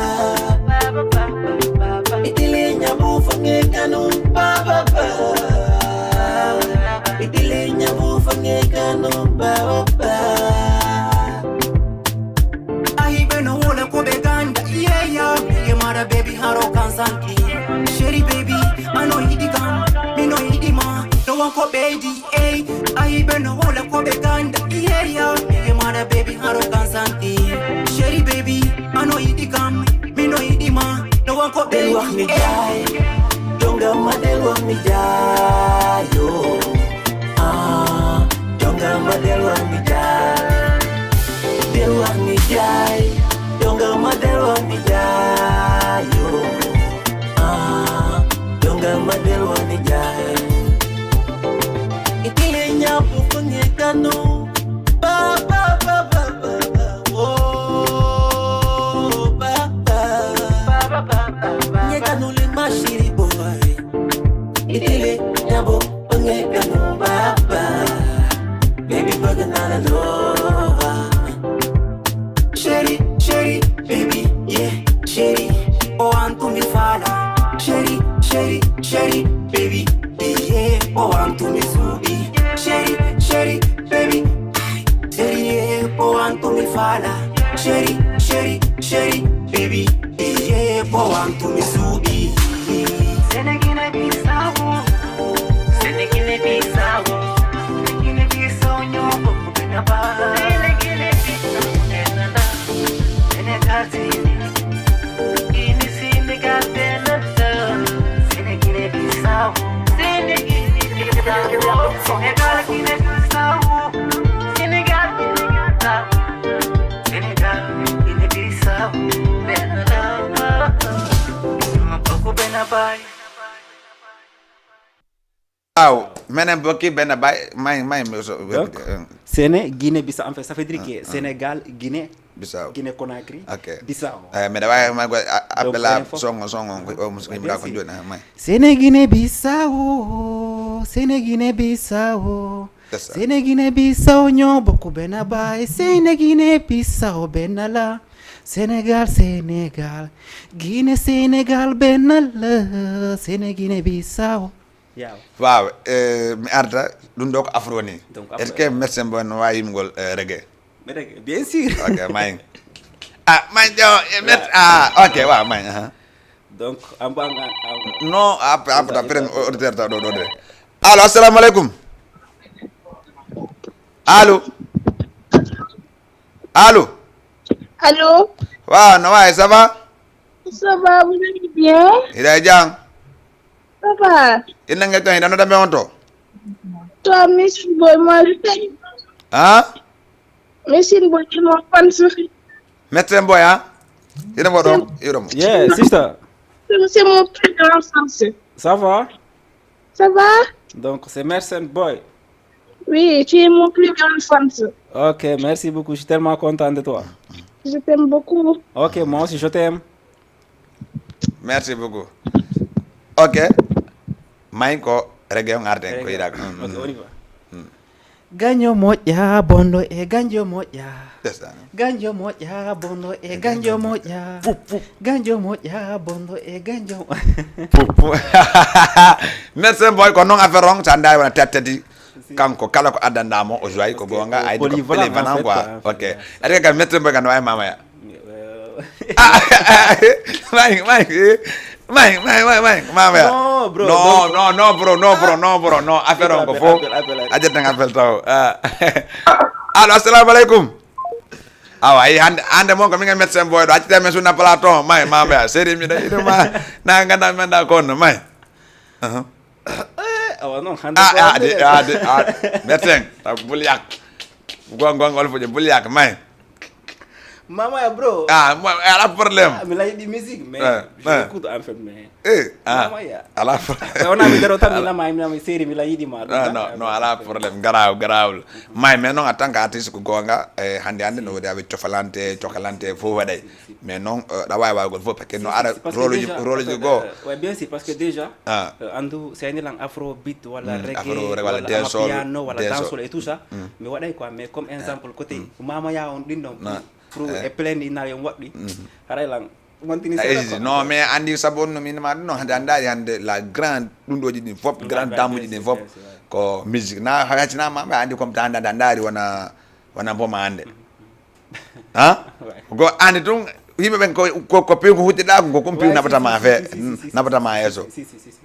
Itilinya bufu nge kanu ba, ba, ba. Itilinya bufu nge kanu ba, ba, ba. Ayi beno wole ko be ganda, yeah, yeah. Ye mara baby haro kansanti. Sherry baby, I know you the gam, me know you the man. No one ko baby. Ey, ayi beno wole ko be ganda, yeah, yeah. Ye mara baby haro kansanti. Sherry baby, I know you the gam, me know you the man. No one ko baby. Del wax mi jaay, jonga ma del wax mi jaay, yo. Ah, jonga ma del wax mi jaay. Del wax mi jaay, jonga ma del wax mi jaay, yo. Ah, jonga ma del wax mi jaay. Itile nyabu funge kanu. Ba, ba, ba, ba, ba, ba. Oh, ba, ba. Nye kanu le mashiri boy. Itile nyabu funge kanu ba, ba. Baby, bug na la lo. Sherry, Sherry, baby, yeah, Sherry. Oh, antu mi fala. Sherry, Sherry, Sherry, baby, yeah. Oh, antu mi subi. Sherry, Sherry, baby. Sherry, yeah. Oh, antu mi fala. Sherry, Sherry, Sherry, baby, yeah. Oh, antu mi subi. Senegine Bissau. Senegine Bissau. Senegine Bissau, nyoko. Aw, menen bokki benn bay, may, may, so, donc, euh, Sene, Guinée, Bissau, en fait, ça veut dire que Sénégal, Guinée, Bissau. Guinée Conakry. Ok. Bissau. Eh, mbeɗa waawi ma ko appela songo songo ko o musu himra ko joni ha may. Sénéguinée Bissau, Sénéguinée Bissau. Sénéguinée Bissau, ñoo bokk benn baay. Sénéguinée Bissau, benn la. Sénégal, Sénégal. Guinée, Sénégal, benn la. Sénéguinée Bissau. Yaaw. Waaw, eh, mi arta ɗum ɗo ko afro ni. Donc, Est-ce afro. Que médecin bon no waawi yimgol eh, reggae? Mais rek, bien sûr. Ok, may. Ah, may jo, eh, met, ah, ok, waaw, may. Aha. Donc, en bas, en- en- Non, après, après, après, auditeur ta ɗo ɗo de. Allo, assalamu alaikum. Allo. Allo. Allô? Waaw, no waawi, ça va? Ça va, vous allez bien? Hiɗa e jam? Ça va. Inna nge ton, hiɗa nodda mbe on to? Toi, Messi Boy, moi, je t'aime. Hein? Messi Boy, c'est mon fan. Médecin boy, hein? Hiɗa mo ɗon, hiɗa mo. Yeah, sister, C'est mon plus grand fan. Ça va? Ça va? Donc, c'est Mersen Boy. Oui, tu es mon plus grand fan. Ok, merci beaucoup. Je suis tellement content de toi. Je t'aime beaucoup. Ok, moi aussi, je t'aime. Merci beaucoup. Ok. May ko reggae on arten ko yiɗa ko. Ok, on y va. Ganjo moƴƴa, bondo e ganjo moƴƴa. Testan. Ganjo moƴƴa, bondo e ganjo moƴƴa. Ganjo moƴƴa, bondo e ganjo. Merci boy, ko non affaire on sa ndawi wona tettedi. Kanko kala ko addandamo o joyi ko gonga ay ko polyvalent quoi. Ok. Ari ka merci boy kan way mamaya. May may may may may may mamaya. Non, bro, Non, donc- non, non, bro, non, bro, non, bro, non. Affaire on ko Appel, fo. Appel, appel, appel. Ajet nga appel taw. Allo, assalamu alaikum. Awa, ay hande hande mon ko min médecin boy do accita men sunna plateau may mamaya seri mi da ida ma na ganda men da kon may. Aha. Eh, awa non, hande Ah, ko ah, hande de, de. ah, de, ah, médecin, ta bul yak. Gon gon ol fuje bul yak may. Mamaya, bro. Ah, mo ala problème. Ah, mi la yiɗi musique, mais Eh, je eh. Écoute en fait, mais Eh, ah. Mamaya. Ala Mais on a mis de temps, mi la ma, mi la ma série, mi la yiɗi ma. Ah, non, non, ala problème, grave, grave. May mais non en tant qu'artiste ko gonga eh, hande hande no wodi avec cofalante, cokalante fo waday. Mais non euh, da way wagol fo parce que no ara rôle rôle go. Ouais, bien sûr, parce que déjà, Ah. euh, andu c'est un afrobeat wala Mm, reggae afro, wala wala dancehall, amapiano wala dancehall. Dancehall et tout ça. Mais waɗay quoi, mais comme exemple côté Mamaya on ɗin ɗon Non. Pour Eh. E plendi inna yo waɗɗi. Haray lan. Wantini Ah, seeɗa easy. quoi. Non, mais andi sabu on no min ma non hande andari hande la grande ɗum ɗoji ɗin fop grande dame uji ɗin fop ko musique na hayatina ma ɓe andi comme ta hande andari wona wona boma hande. Ha? Go andi tun yimɓe ɓen ko ko ko piw ko huccida ko ko piw nabata ma fe nabata ma yeso.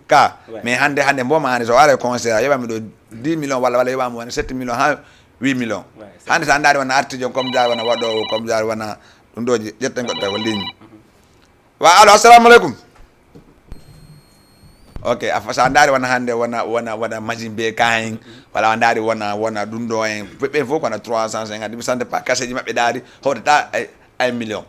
Ka mais hande hande boma hande so wara concert a yoɓami ɗo dix millions walla walla yoɓami wona sept millions ha huit millions. Hande sa ndaari wona artijo comme jari wona waɗowo comme jari wona ɗum ɗo ƴetten goɗɗo ko ligne. Wa allo, assalamu aleykum. Ok, a fa- sa ndaari wona hande wona wona wona machine be kayen wala a ndaari wona wona ɗum ɗo en ɓe fof ko wona trois cent cinquante mi sante pas kaseji maɓɓe ndaari hawtata ay ay million.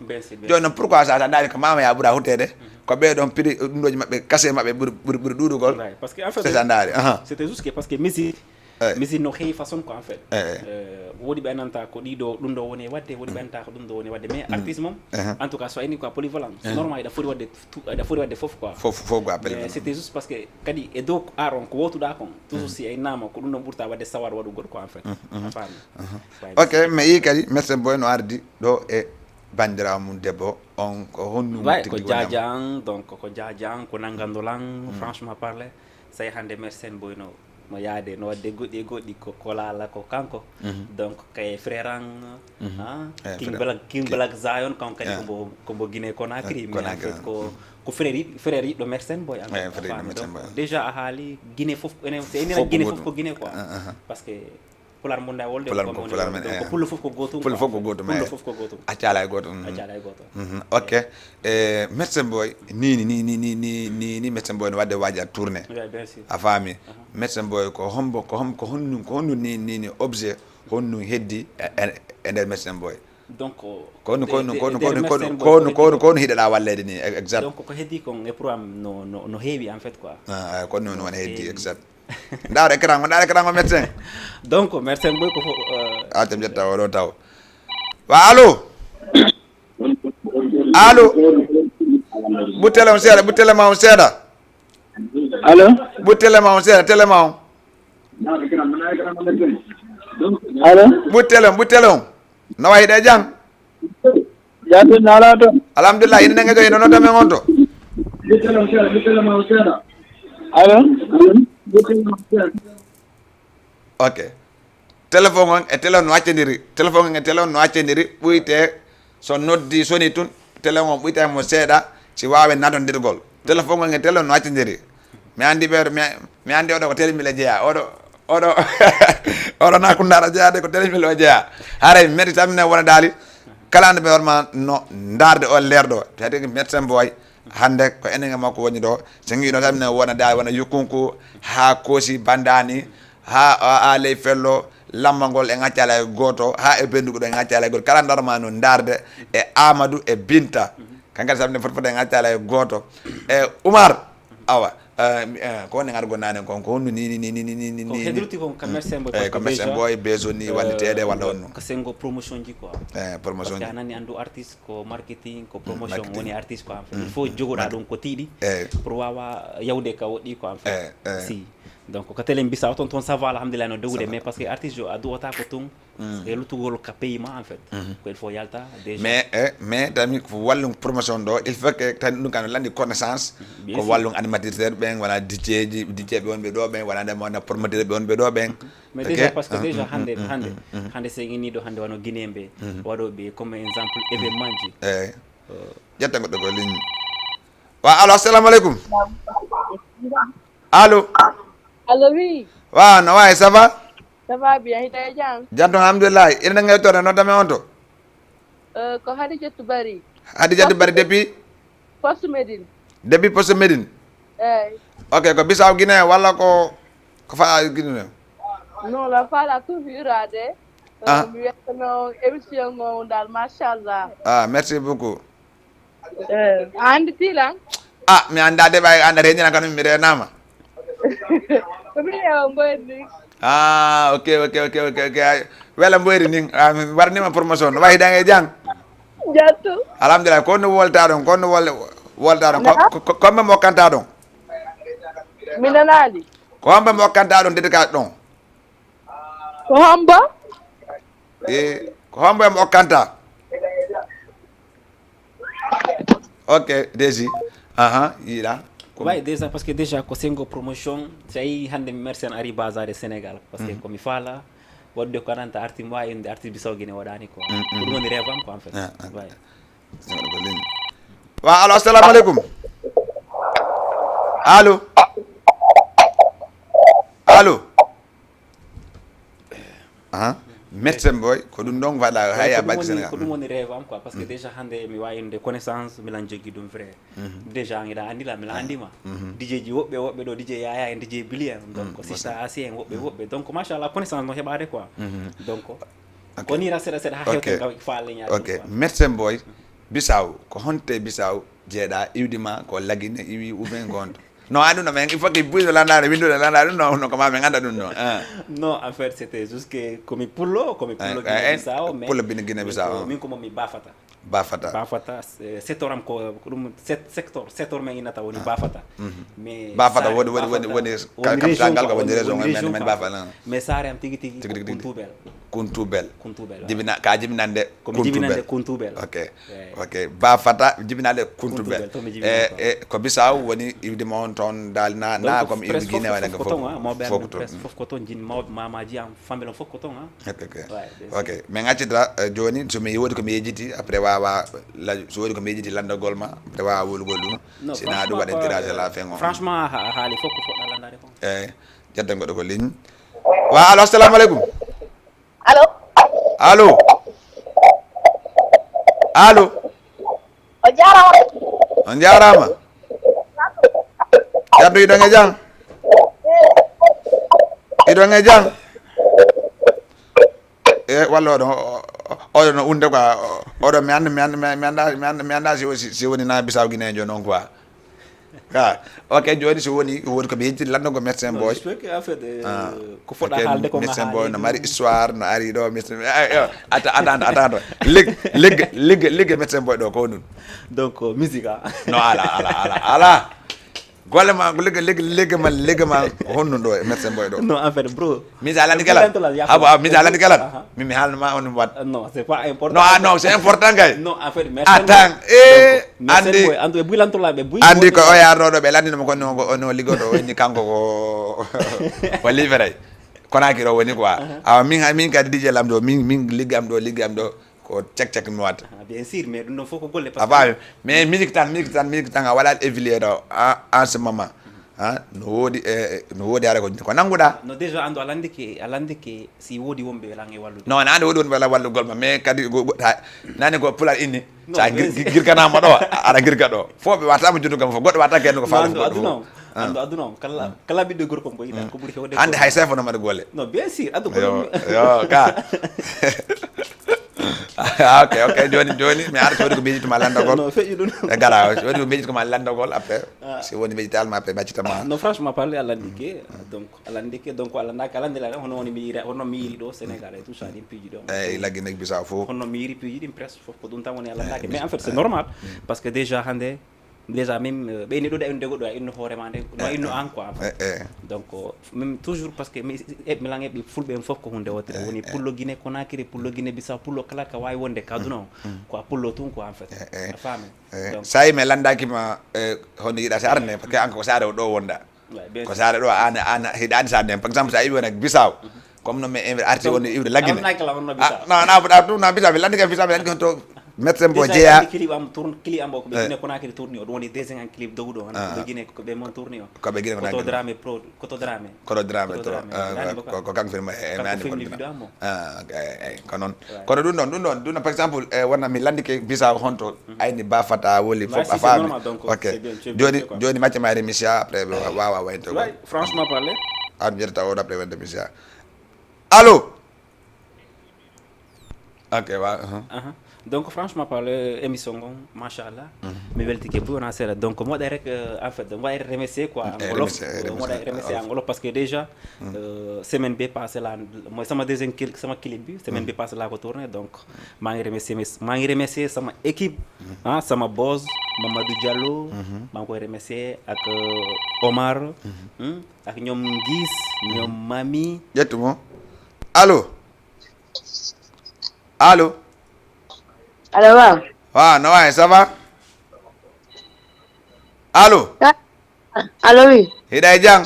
Joni noon pourquoi sa sa ndaari ko mama ya ɓura hutede ko ɓe ɗon prix ɗum ɗoji maɓɓe kase maɓɓe ɓuri ɓuri ɓuri ɗuɗugol. Parce que en fait, C'est ça ndaari aha. C'était juste que parce que musique Eh. Musique no heewi façon quoi en fait. Eh, eh. Euh, woodi ɓe ananta ko ɗiɗo ɗum ɗo woni e wadde woodi ɓe ananta ko ɗum ɗo woni e wadde mais artiste moom Eh. En tout cas so ayni quoi polyvalent c'est normal eɗa foti wadde tout eɗa foti wadde fof quoi. Fof fof quoi appel Mais c'était juste parce que kadi e dow art on ko wowtuɗa kon toujours si aynama ko ɗum ɗon ɓurta wadde sawar waɗugol quoi en fait. A faami. Ok, mais yi kadi merci boy no ardi ɗo e bandirawo mum debbo on ko honno Ko jajan donc ko jajan ko nangandolan franchement parler. Say hande merci boy no no yaade no wadde goɗɗi e goɗɗi ko kolala ko kanko. Donc kay frère an ah, Eh, king frère. Black king King. Black Zion kanko kadi Eh. kombo kombo Guinée Conakry Eh, mais en Conakry, fait ko ko frère yi- frère yiɗɗo merci boy en Eh, fait. Frère yiɗɗo Affaire merci donc boy. Déjà a haali Guinée fof enen se enen Fof ko Guinée gotum. Fof ko Guinée quoi. Ah, ah. Parce que pular mo nda wolde Pular ko ko mo pular woni men donc eh. Pullo fof ko gotum Pullo quoi. Fof ko gotum Pullo eh. Fof ko gotum. Accala e gotum. Accala e gotum. Mhm. Ok. Eh, merci boy ni ni ni ni ni ni ni ni merci boy no wadde waja tournée. Oui, bien sûr. A faami merci boy ko hombo ko hom ko honnu ko honnu ni ni ni objet honnu heddi e- e e nder merci boy. Donc Ko honnu ko honnu ko honnu ko honnu Merci ko honnu boy, ko honnu ko honnu hiɗaɗa wallede ni e- exact. Donc ko heddi kon e pour am no no no heewi en fait quoi. Ah, ah, ko honnu woni heddi Heewi. Exact. Ndaar écran o ndaar écran o médecin. Donc merci boy ko fof euh, Atem jetta o ɗo taw. Wa allo. Allo. Ɓu télé on seeɗa, ɓu télé ma on seeɗa. Allo. Ɓu télé ma on seeɗa, télé ma on. Allo. Ɓu télé on, ɓu télé on. No wayi ɗe jam? Jam, no alaa toon? Alhamdulillah, ina nanga joyi, no nodda men on to? Allo. Ok. Téléphone on e télé on no accindiri. Téléphone on e télé on no accindiri. Ɓuyte so noddi soni tun, télé on ɓuyte mo seeɗa si waawe natondirgol. Téléphone on e télé on no accindiri. Mi andi ɓe, mi, mi andi oɗo ko télé mbila jeya. Oɗo, oɗo, oɗo na kundaara jeya de ko télé mbila jeya. Haray mi meti tan minen wona daali. Kala ande ɓe horma no ndaarde o leerɗo. Tati médecin boy. Hande ko enen e makko woni ɗo. So ngi ɗo tan minen wona daali wona yukkunku haa koosi bandani. Ha, a, a ley fello, lammangol e ŋaccala e gooto, ha e bendugo ɗo e ŋaccala e gooto. Kala darma no ndaarde e Amadou e Binta. Kankadi sabu nde foti foti e ŋaccala e gooto. E Umar, awa, eh, mi, eh, ko woni ngargo nane kon, ko honno ni, ni, ni, ni, ni, ni, ni, Ko ni, ni. Hedruti kon ka médecin boy, Eh, parce ko que médecin déjà, boy, besoin ni, eh, walliteede, walla honno. Ka sengo promotion ji quoi. Eh, promotion Parce que ji. A nani andu artiste, ko marketing, ko Mm, promotion, marketing. woni artiste quoi, en fait. Il Mm, faut mm, jogoɗa marketing. ɗum ko tiiɗi Eh. pour wawa yawde ka woɗɗi quoi, en fait. Eh, eh. Si. Donc, ko télé Bissau ton, ton ça va, alhamdulillah, no dogude, Ça va. mais parce que artiste jo, a duwata ko tun, Mm. e luttugol ka pays ma, en fait. Mhm. Ko il faut yalta, déjà. Mais, eh, mais tamit ko wallum promotion ɗo, il faut que tan ɗum kan landi connaissance, Bien ko sûr. wallum animateur ɓen, wala D J ji, D J ɓe wonɓe ɗo ɓen, wala nde mo wona promoteur ɓe wonɓe ɗo ɓen. Mais Ok. déjà, parce que Ah, déjà mm, hande, mm, hande, mm, mm. hande so en inni ɗo hande wano Guinéen ɓe, Mhm. waɗoɓe comme exemple événement ji. Eh. Euh. Ƴetta goɗɗo ko ligne. Wa, allo, assalamu alaikum. Allo. Allo, oui. Wa, no wayi, ça va? Ça va bien, hiɗa e jam? Jam tan, alhamdulillah. Ina ngay to, no dame on to? Euh, ko Hadijatu Bari. Hadijatu Bari depuis? Poste Médine. Depuis Poste Médine? Eyi. Ok, ko Bissau Guinée walla ko, ko fa Guinée? Non, la fala tout virade. Ah. Euh, mi weltano émission on dal, machallah. Ah, merci beaucoup. Eh, a annditi lan? Ah, mi anndaa de, ɓay annda reeni lan, kan mi reenaama. Ko min e on mboyri ni. Ah, ok, ok, ok, ok, ok. Ay, wela mboyri ni. Ah, mi warnima promotion. No wayi dan e jang? Jattu. Alhamdulillah, ko no wolta ɗon, ko no wol-, wolta ɗon. Ko, Na? ko, ko, ko homɓe mo kanta ɗon? Mi nanaali. Ko homɓe mo kanta ɗon, dédicace ɗon? Ko hombo? E, ko hombo e mo okkanta? Ok, Desi. Aha, yiɗa. Ko Way, déjà, parce que déjà, ko sengo promotion, si a yii hannde mi merci an ari bazar e Sénégal, parce que Mhm. ko mi faala, waɗude ko ananta artiste mo wawi inde artiste Bissau Guinée waɗani quoi. Mm, mm. Ko ɗum woni rêve am quoi, en fait. Ah, ah. Way. Wa, allo, assalamu alaikum. Allo. Allo. Aha. Médecin boy, ko ɗum ɗon waɗa Way, haya ko ɗum bakki woni, Sénégal. ko ɗum woni rêve am quoi, parce que Mhm. déjà hannde mi wawi inde connaissance, milan joggi ɗum vrai. Mhm. Déjà an hiɗa anndi la, milan Ah. anndi ma. Mhm. D J ji woɓɓe, woɓɓe ɗo, D J Yaya en, D J Billy en, donc Mm, sista ok. Asi en, woɓɓe, Mm. woɓɓe. Donc machallah, connaissance no heɓade quoi. Mhm. Donc Ok. ko ni ra seeɗa seeɗa ha Ok. hewten ka faale ñaade Ok. quoi. Médecin boy, Bissau, ko honte Bissau jeeɗa iwdi ma ko lagine iwi ou bien gonto? Non, a ɗum no men, il faut que buy landaare, windude landaare, ɗum no, no ko ma men annda ɗum no. Ah. Non, en fait, c'était juste que ko mi pullo, ko mi pullo Eh, Guinée eh, Bissau, mais pullo bini Guinée min Bissau, ko, ah. min ko mo mi bafata. Bafata. Bafata, eh, secteur am ko, ko ɗum set-, secteur, secteur men innata woni Ah. Bafata. Mhm. Mais Bafata sare, woni, woni, woni, Bafata woni ka-, woni capital région ngal quoi, ko woni woni, région woni men, région men quoi. Bafata, ah. Mais sare am tigi tigi Mais tigi ko tigi. Kuntubel. Kuntubel. Kuntubel, ouais. Jibina-, ka jibinande Ko mi jibinande Kuntubel. Kuntubel. Ok. Ouais. Ok. Bafata jibinande Kuntubel. Kuntubel, to mi jibinande Eh, quoi. eh, ko Bissau woni iwdi ma on ton dal na, Donc, na comme iwdi presque Guinée fof, wala fof ko ko ton, fof. ah, mawɓe Fof amen ko ton. presque fof ko ton, jin mawɓe mamaji am, famille on fof ko ton, ah. Ok, ok. Ouais, bien sûr. Ok. Min accita, eh, joni, so mi wodi ko mi yejiti, après wawa la-, so wodi ko mi yejiti landagol ma, après wawa wolugol ɗum. Non, Si na ɗum franchement, waɗen quoi, tirage à la fin on. franchement, ha-, haali fof ko foɗɗa landade kon. Eh, ƴetta goɗɗo ko ligne. Wa, allo, assalamu alaikum. Allo? Allo? Allo? O jaaraama. On jaaraama. Ceerno, hiɗon e jam? Hiɗon e jam? E, walla oɗon, o, o, oɗon no unde quoi. O, oɗon mi annda, mi annda, mi annda, mi annda, mi annda si o, si, si woni na Bissau Guinée jo non quoi. Ah, ok, jooni si woni, woni ko mi yejjiti lanndagol Médecin Boy. Je sais que en fait, euh, ko fota haalde ko Médecin Boy no mari histoire, no ari ɗo, Médecin, ah, yo, ata, ata, ata, ata. Lig, lig, lig, lig Médecin Boy ɗo, ko honɗun? Donc, euh, musique, ah. No, ala, ala, ala, ala. Golle ma, lig, lig, lig ma, lig ma, ko honɗun ɗo e Médecin Boy ɗo? Non, en fait, bro. Mise à l'andi kala. Abo, ah, mise à l'andi kala. Aha. Mi, mi haalna ma on wat. Euh, non, c'est pas important. Non, ah, non, c'est important kay. Non, en fait, merci. Attends, eh, andi. Ando e buy lantola be buy. Andi ko o yaarno ɗo ɓe lanndino mo ko no, no ligoto o inni kanko ko, ko livré. Kono ki ɗo woni quoi. Aha. Awa min, min kadi D J Lamdo, min, min liggi am ɗo, liggi am ɗo. Ko cek cek mi watta. Ah, bien sûr, mais ɗum ɗon fof ko golle, parce que a faami. Mais musique tan, musique tan, musique tan, a waɗaali évaluer ɗo, en, en ce moment. Ah, no woodi, eh, no woodi hara ko, ko nannguɗaa. No, déjà, andu a landike, a landike si woodi wonɓe lan e wallude. Non, nani woodi wonɓe lan wallugol ma, mais kadi go, go, ha, nani ko Pulaar inni, non, sa gir-, gir-, girganaama ɗo, aɗa girga ɗo. Fof ɓe wata mo jundu kam fof, goɗɗo wata kenno ko faala fof. Andu aduna on, andu aduna on, kala, kala ɓiɗɗo gorko mo yiɗa, ko ɓuri hewde hannde ko hay chef no mbaɗa golle. Non, bien sûr, ado ko yo, ɗum. Yo, ka. Ah, ok, ok, jooni, jooni, mi ara, so woni ko miijituma lanndagol. Non, feƴƴi ɗum. E gara, so woni ko miijituma lanndagol, après. Ah. Si woni miijitaal ma, après, ɓaccita ma. Non, franchement parler, a landike, donc, a landike, donc, a landaka, a landila, hono woni mi yira, hono mi yiri ɗo, Sénégal, et tout ça, ɗin piiji ɗo. Eh, i laggi nek Bissau fof. Hono mi yiri piiji ɗin presque fof, ko ɗum tan woni a landake. Eh, mais en fait, c'est normal, parce que déjà, hannde, déjà, même, euh, ɓe ni ɗuɗa innde goɗɗo, a inno hoore ma nde, no inno an quoi, en fait. Eh, eh. Donc, euh, même toujours, parce que mi, e, mi lan e ɓe fulɓe en fof ko hunde wotere. Eh, woni eh. Pullo Guinée Conakry, pullo Guinée Bissau, pullo kala ka waawi wonde ka aduna o. Mm. Ko a pullo tun quoi, en fait. Eh, eh. A faami? Eh, donc, sa yi mi landaki ma, eh, hono yiɗa si arane, parce que an ko saare o ɗo wonda. Ouais, bien sûr. Ko saare ɗo, an, an, hiɗa andi saare nden. Par exemple, sa yi wona Bissau, comme no mi invite arti woni iwde laggine. Ah, non, non, non, non, Bissau, mi landi ka Bissau, mi landi ka to Médecin Boy jeya. Clip am tourne, clip am ko ɓe Guinée Conakry tourni, o ɗum woni deuxième clip dowɗo, han, ko ɓe Guinée, ko ɓe mon tourni o. Ko ɓe Guinée Conakry. Koto Dramé Pro, Koto Dramé. Koto Dramé Pro. Ko, ko, ko kanko film, eh, ko film video mo. Ah, ok, eh, ko non. Ouais. Kono ɗum ɗon, ɗum ɗon, ɗum ɗon, par exemple, eh, wona mi landike Bissau honto, ayni ba fata woli fof a faami. Ok. Jooni, jooni macca ma remercia, après, wa-, wawa wayto. Ouais, franchement parler. An mi yetta o après wonde remercia. Allo? Ok, wa-, aha. Aha. Donc, franchement parler, émission ngon, machallah. Mi weltike buy wona seeɗa. Donc, moɗa rek, euh, en fait, mi waɗa remercier quoi, eh, angolo. Remercier, eh, remercier angolo parce que déjà, euh, semaine be passé la, mooy sama deuxième clip, sama clip bi, semaine be passé la ko tourné. Donc, maa ngi remercier, maa ngi remercier sama équipe, ah, sama boss, Mamadou Diallo, maa ngi koy remercier ak, euh, Omar, hmm, ak ñoom Ngis, ñoom Mami. Ƴettu mo. Allo? Allo? Allo, waaw. Waaw, no waay, ça va? Allo? Ah, allo, oui. Hiɗa e jam?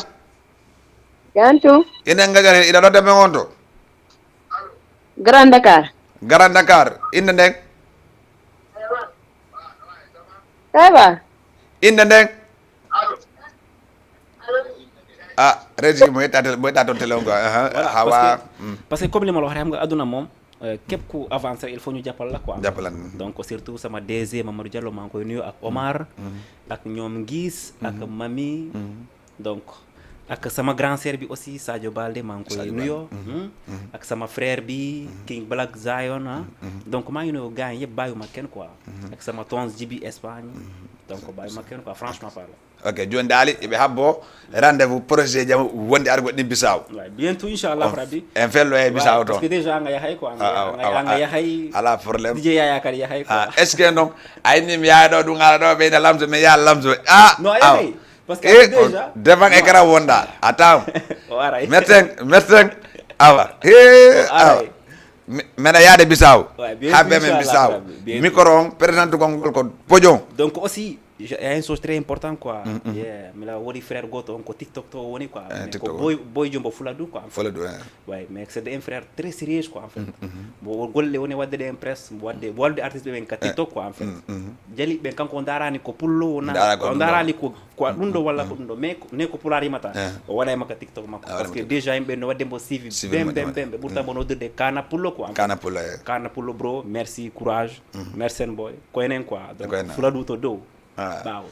Jam tun. Ina ngaƴa, ina nodda men on to? Grand Dakar. Grand Dakar. Innde nden? Ça va? Innde nden? Ah, Régie, mo yetta tel-, mo yetta toon télé on quoi. Aha, voilà, hawa, parce que, mm, parce que comme li ma la wax rek, xam nga aduna moom, euh, képp ku avancer, il faut ñu jàppal la quoi. Jàppal la, mm. Donc, surtout sama D G Mamadou Diallo, maa ngi koy nuyu ak Omar, ak ñoom Ngis, ak Mami. Donc, ak sama grand sœur bi aussi, Sadio Balde, maa ngi koy nuyoo. Ak sama frère bi, King Black Zion, ah. Donc, maa ngi nuyoo gars yi yëpp, bàyyiwuma kenn quoi. Ak sama tons Jibi Espagne. Donc, bàyyiwuma kenn quoi, franchement parler. Ok, jooni daali, eɓe habbo rendez-vous projet jam wonde argo ɗin Bissau. Ouais, bientôt, inchallah, Rabbi. En fello e Bissau to. Parce que déjà, anga yahay quoi, anga, ah, ah, anga, ah, anga yahay. Ala problème. D J Yaya kadi yahay quoi. Ah, est-ce que non? Ay, ni mi yaha ɗo, ɗum ala ɗo, ɓeyda lamso, mi yaha lamso. Ah, non, a yahay. Parce que eh, déjà, devant écran wonda. Attends. O aray. Médecin, médecin. Awa. He, awa. Mi, meɗa yaade Bissau. Ouais, bien sûr, inchallah, Rabbi. Habe men Bissau. Bien sûr. Micro on, présente gongol ko pojon. Donc aussi, je, il y a une chose très importante, quoi. Mm, mm. Yeah, mi la wodi frère goto on ko TikTok to woni, quoi. Eh, mais TikTok ko boy, boy jumbo Fuladu, quoi. Fuladu, eh. Ouais, mais c'est un frère très sérieux, quoi, en fait. Mm, mm. Mo golle woni wadde ɗe impress, mo wadde, mo wadde artiste ɓe ɓen ka TikTok, quoi, en fait. Mm, mm. Jali ɓen kanko o ndarani ko pullo wona, o ndarani ko, ko ɗum ɗo walla ko ɗum ɗo, mais ko, ne ko pulaar yimata. Eh. O waɗa e makka TikTok makko, parce que déjà yimɓe no wadde mbo suivi, ben, ben, ben, ɓe ɓurta mbo noddude Kana Pullo, quoi, en fait. Kana Pullo, eh. Kana Pullo, bro, merci, courage. Mm. Merci, boy. Ko enen, quoi. Donc, Fuladu to dow. Ah. Ɓaawo.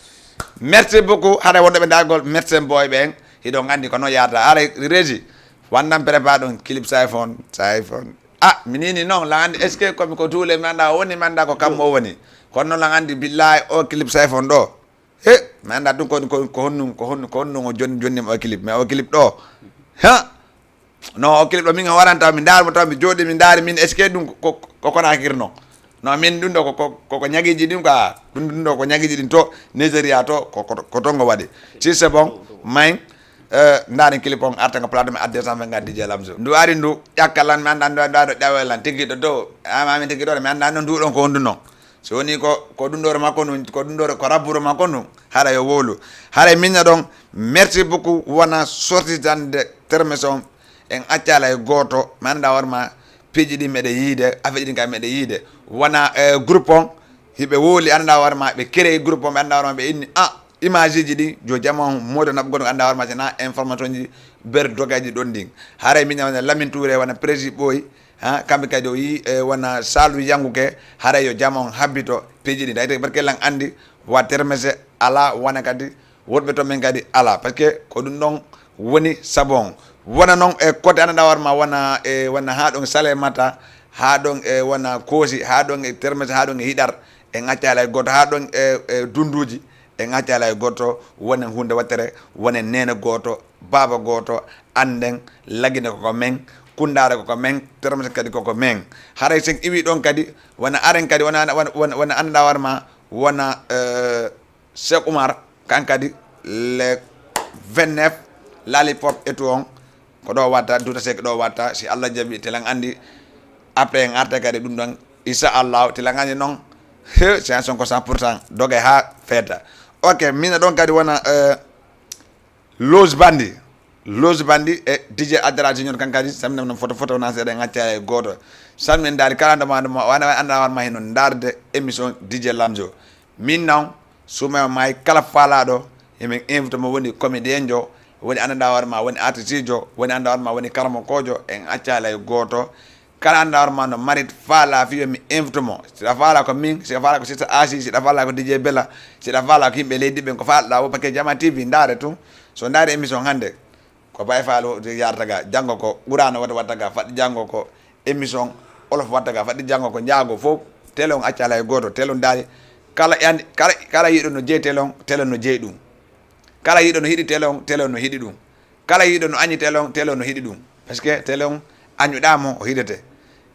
Merci beaucoup. Haɗa wonde ɓe dargol Médecin Boy ɓen. Hiɗon anndi ko non yaata. Haɗa Régie. Wonnan prépa ɗon clip Sayfon, Sayfon. Ah, mi nini non, lan anndi, est-ce que komi ko tuule mi annda o woni, mi annda ko kammo o woni. Kono non lan anndi, billahi, o clip Sayfon ɗo. He, Mi anndaa ɗun ko, ko, ko honɗun, ko honɗun, ko honɗun o jonni, jonni mo o clip. Mais o clip ɗoo, ha? No, o clip ɗoo, min o waranta, mi ndaari mo taw, mi jooɗii, mi ndaari, min, est-ce que ɗun ko, ko, ko Conakry non? Non, min ɗun ɗoo ko, ko, ko, ko ñagiiji ɗin quoi. Ɗun, ɗun ɗoo ko ñagiiji ɗin to Nigeria to, ko, ko, ko ton o waɗi. Si c'est bon, may, eh, ndaari clip on, arta nga plateau, mi addi sampe nga D J Lamzo. Ndu ari ndu, ƴakka lan, mi anndaa ndu, ndu, ndu ƴawe lan, tigi ɗo dow. Ah, ma min tigi ɗo, mi anndaa non ndu ɗon ko honɗun non. So woni ko, ko ɗunɗoore makko ndun, ko ɗunɗoore, ko rabburu makko ndun, hara yo wowlu. Hara e minna ɗon, merci beaucoup, wona sortitande terme son, en accaa alaa e gooto, mi anndaa hoore maa, piiji ɗin meɗen yiide, afeeji ɗin kadi meɗen yiide. Wona, eh, groupe on, hiɓe wowli, anndaa hoore maa, ɓe créé groupe on, ɓe anndaa hoore maa, ɓe inni, ah, image ji ɗi, yo jama on, modo naɓugol, anndaa hoore maa, si na information ji, ber dogaji ɗon ɗin. Hara e minna wona Lamine Touré, wona Prési Ɓooy, Ha, kamɓe kadi o yii, e, wona Saalu Yanguke, haray yo jama on habbito piiji ɗin. Tawi barke lan anndi, wa termese alaa, wona kadi woɗɓe to men kadi alaa. Parce que ko ɗun ɗon woni sabu on. Wona non e côté anndaa hoore maa, wona, e, wona haa ɗon Salémata, haa ɗon, e, wona Koosi, haa ɗon e termese, haa ɗon e Hiɗar, en accaali hay gooto, haa ɗon e, e Dunduuji. En accaa alaa e gooto, wonen huunde wattere, wonen neene gooto, baaba gooto, annden, Lagine ko ko men, Kunndaare ko ko men, Termese kadi ko ko men. Haray sen iwii ɗon kadi, wona aren kadi, wona, wona, wona, wona anndaa hoore maa, wona, eh, Cheikh Oumar, kan kadi, le vingt-neuf, Lollipop et tout on, ko ɗoo watta, Douta Seck ɗoo watta, si Allah jaɓi, telen anndi, après en arta kadi ɗun ɗon, inchallahu, telen anndi non, he, c'est un son ko cent pour cent, doge haa feeta. Ok, mina ɗon kadi wona, eh, Loge Bandi. Loge Bandi e D J Adara Junior kan kadi, samina non foto foto na seeɗa, en acca e gooto. Samina ndaari kala ndo ma, ndo ma, wana, wana, wana ma hino ndaarde émission D J Lamzo. Min non, suma maayi kala faalaaɗo, himin invite mo woni comédien jo, woni anndaa hoore maa, woni artiste jo, woni anndaa hoore maa, woni karamokoojo, en accaali hay gooto. Kala anndaa hoore maa no mari faalaa fii yo mi invite mo. Si ɗa faalaa ko min, si ɗa faalaa ko Sista Asi, si ɗa faalaa ko D J Bella, si ɗa faalaa ko yimɓe leydi ɓen, ko faalɗaa wo, parce que Jama T V ndaare tun. So ndaari émission hannde, ko Baye Fall yarata ga, janngo ko Qur'aana wota watta ga, faɗɗi janngo ko émission Wolof watta ga, faɗɗi janngo ko njaago fof, télé on acca alaa e gooto, télé on daali, kala yani, kala, kala yiɗo no jeyi télé on, télé on no jeyi ɗum. Kala yiɗo no hiɗi télé on, télé on no hiɗi ɗum. Kala yiɗo no añi télé on, télé on no hiɗi ɗum. Parce que télé on añuɗaa mo, o hiɗete.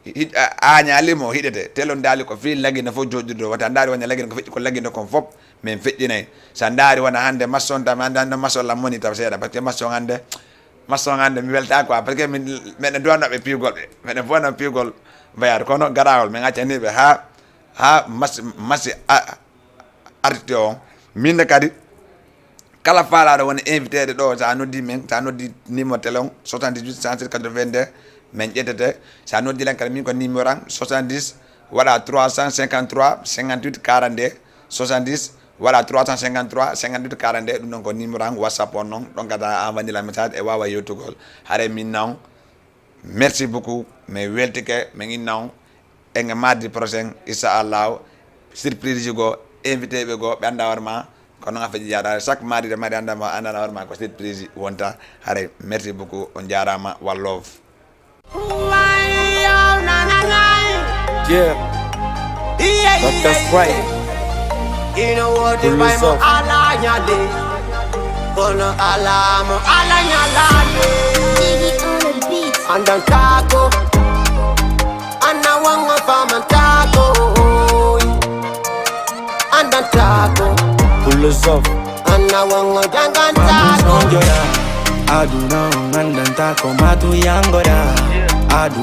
Hiɗ-, a-, aañaali mo, o hiɗete. Télé on daali ko fii Lagine fof jooɗirde, wata ndaari wona Lagine ko feƴƴi, ko Lagine kon fof. Men feƴƴinay. Si a ndaari wona hannde maçon tan, mi anndaa no maçon lan moni taw seeɗa, parce que maçon hannde, maçon hannde mi weltaa quoi, parce que min, meɗen duwanooɓe piigol ɓe, meɗen duwanoo piigol mbayaade, kono garaawol, min accanii ɓe haa, haa masi, masi a-, artiste on. Min ne kadi, kala faalaaɗo woni invité ɗo, so a noddi men, so a noddi numéro téléphone soixante-dix-huit cent quatre-vingt-deux, men ƴettete. So a noddi lan kadi, min ko numéro an, soixante-dix, waɗa trois cent cinquante-trois, cinquante-huit quarante-deux, soixante-dix, waɗa trois cent cinquante-trois, cinquante-huit quarante-deux, ɗum ɗon ko numéro an WhatsApp on non, ɗon kadi a envoyani lan message e waawa yewtugol. Haray min non, merci beaucoup, mi weltike, min inna on, e nge mardi prochain, inchallahu, surprise goo, invité ɓe goo, ɓe anndaa hoore maa, ko non affaire ji jaada, chaque mardi, mardi anndaa ma, anndaa hoore maa ko surprise wonta. Haray, merci beaucoup, on jaaraama, one love. Yeah. Doctor Strike. Pull this off. Kono alaa mo alaa ñalaande. Andantaako. Ana wango famantaako. Andantaako. Pull this off. Ana wango dangantaako. Aduna on andantaako matu yangoda. Aduna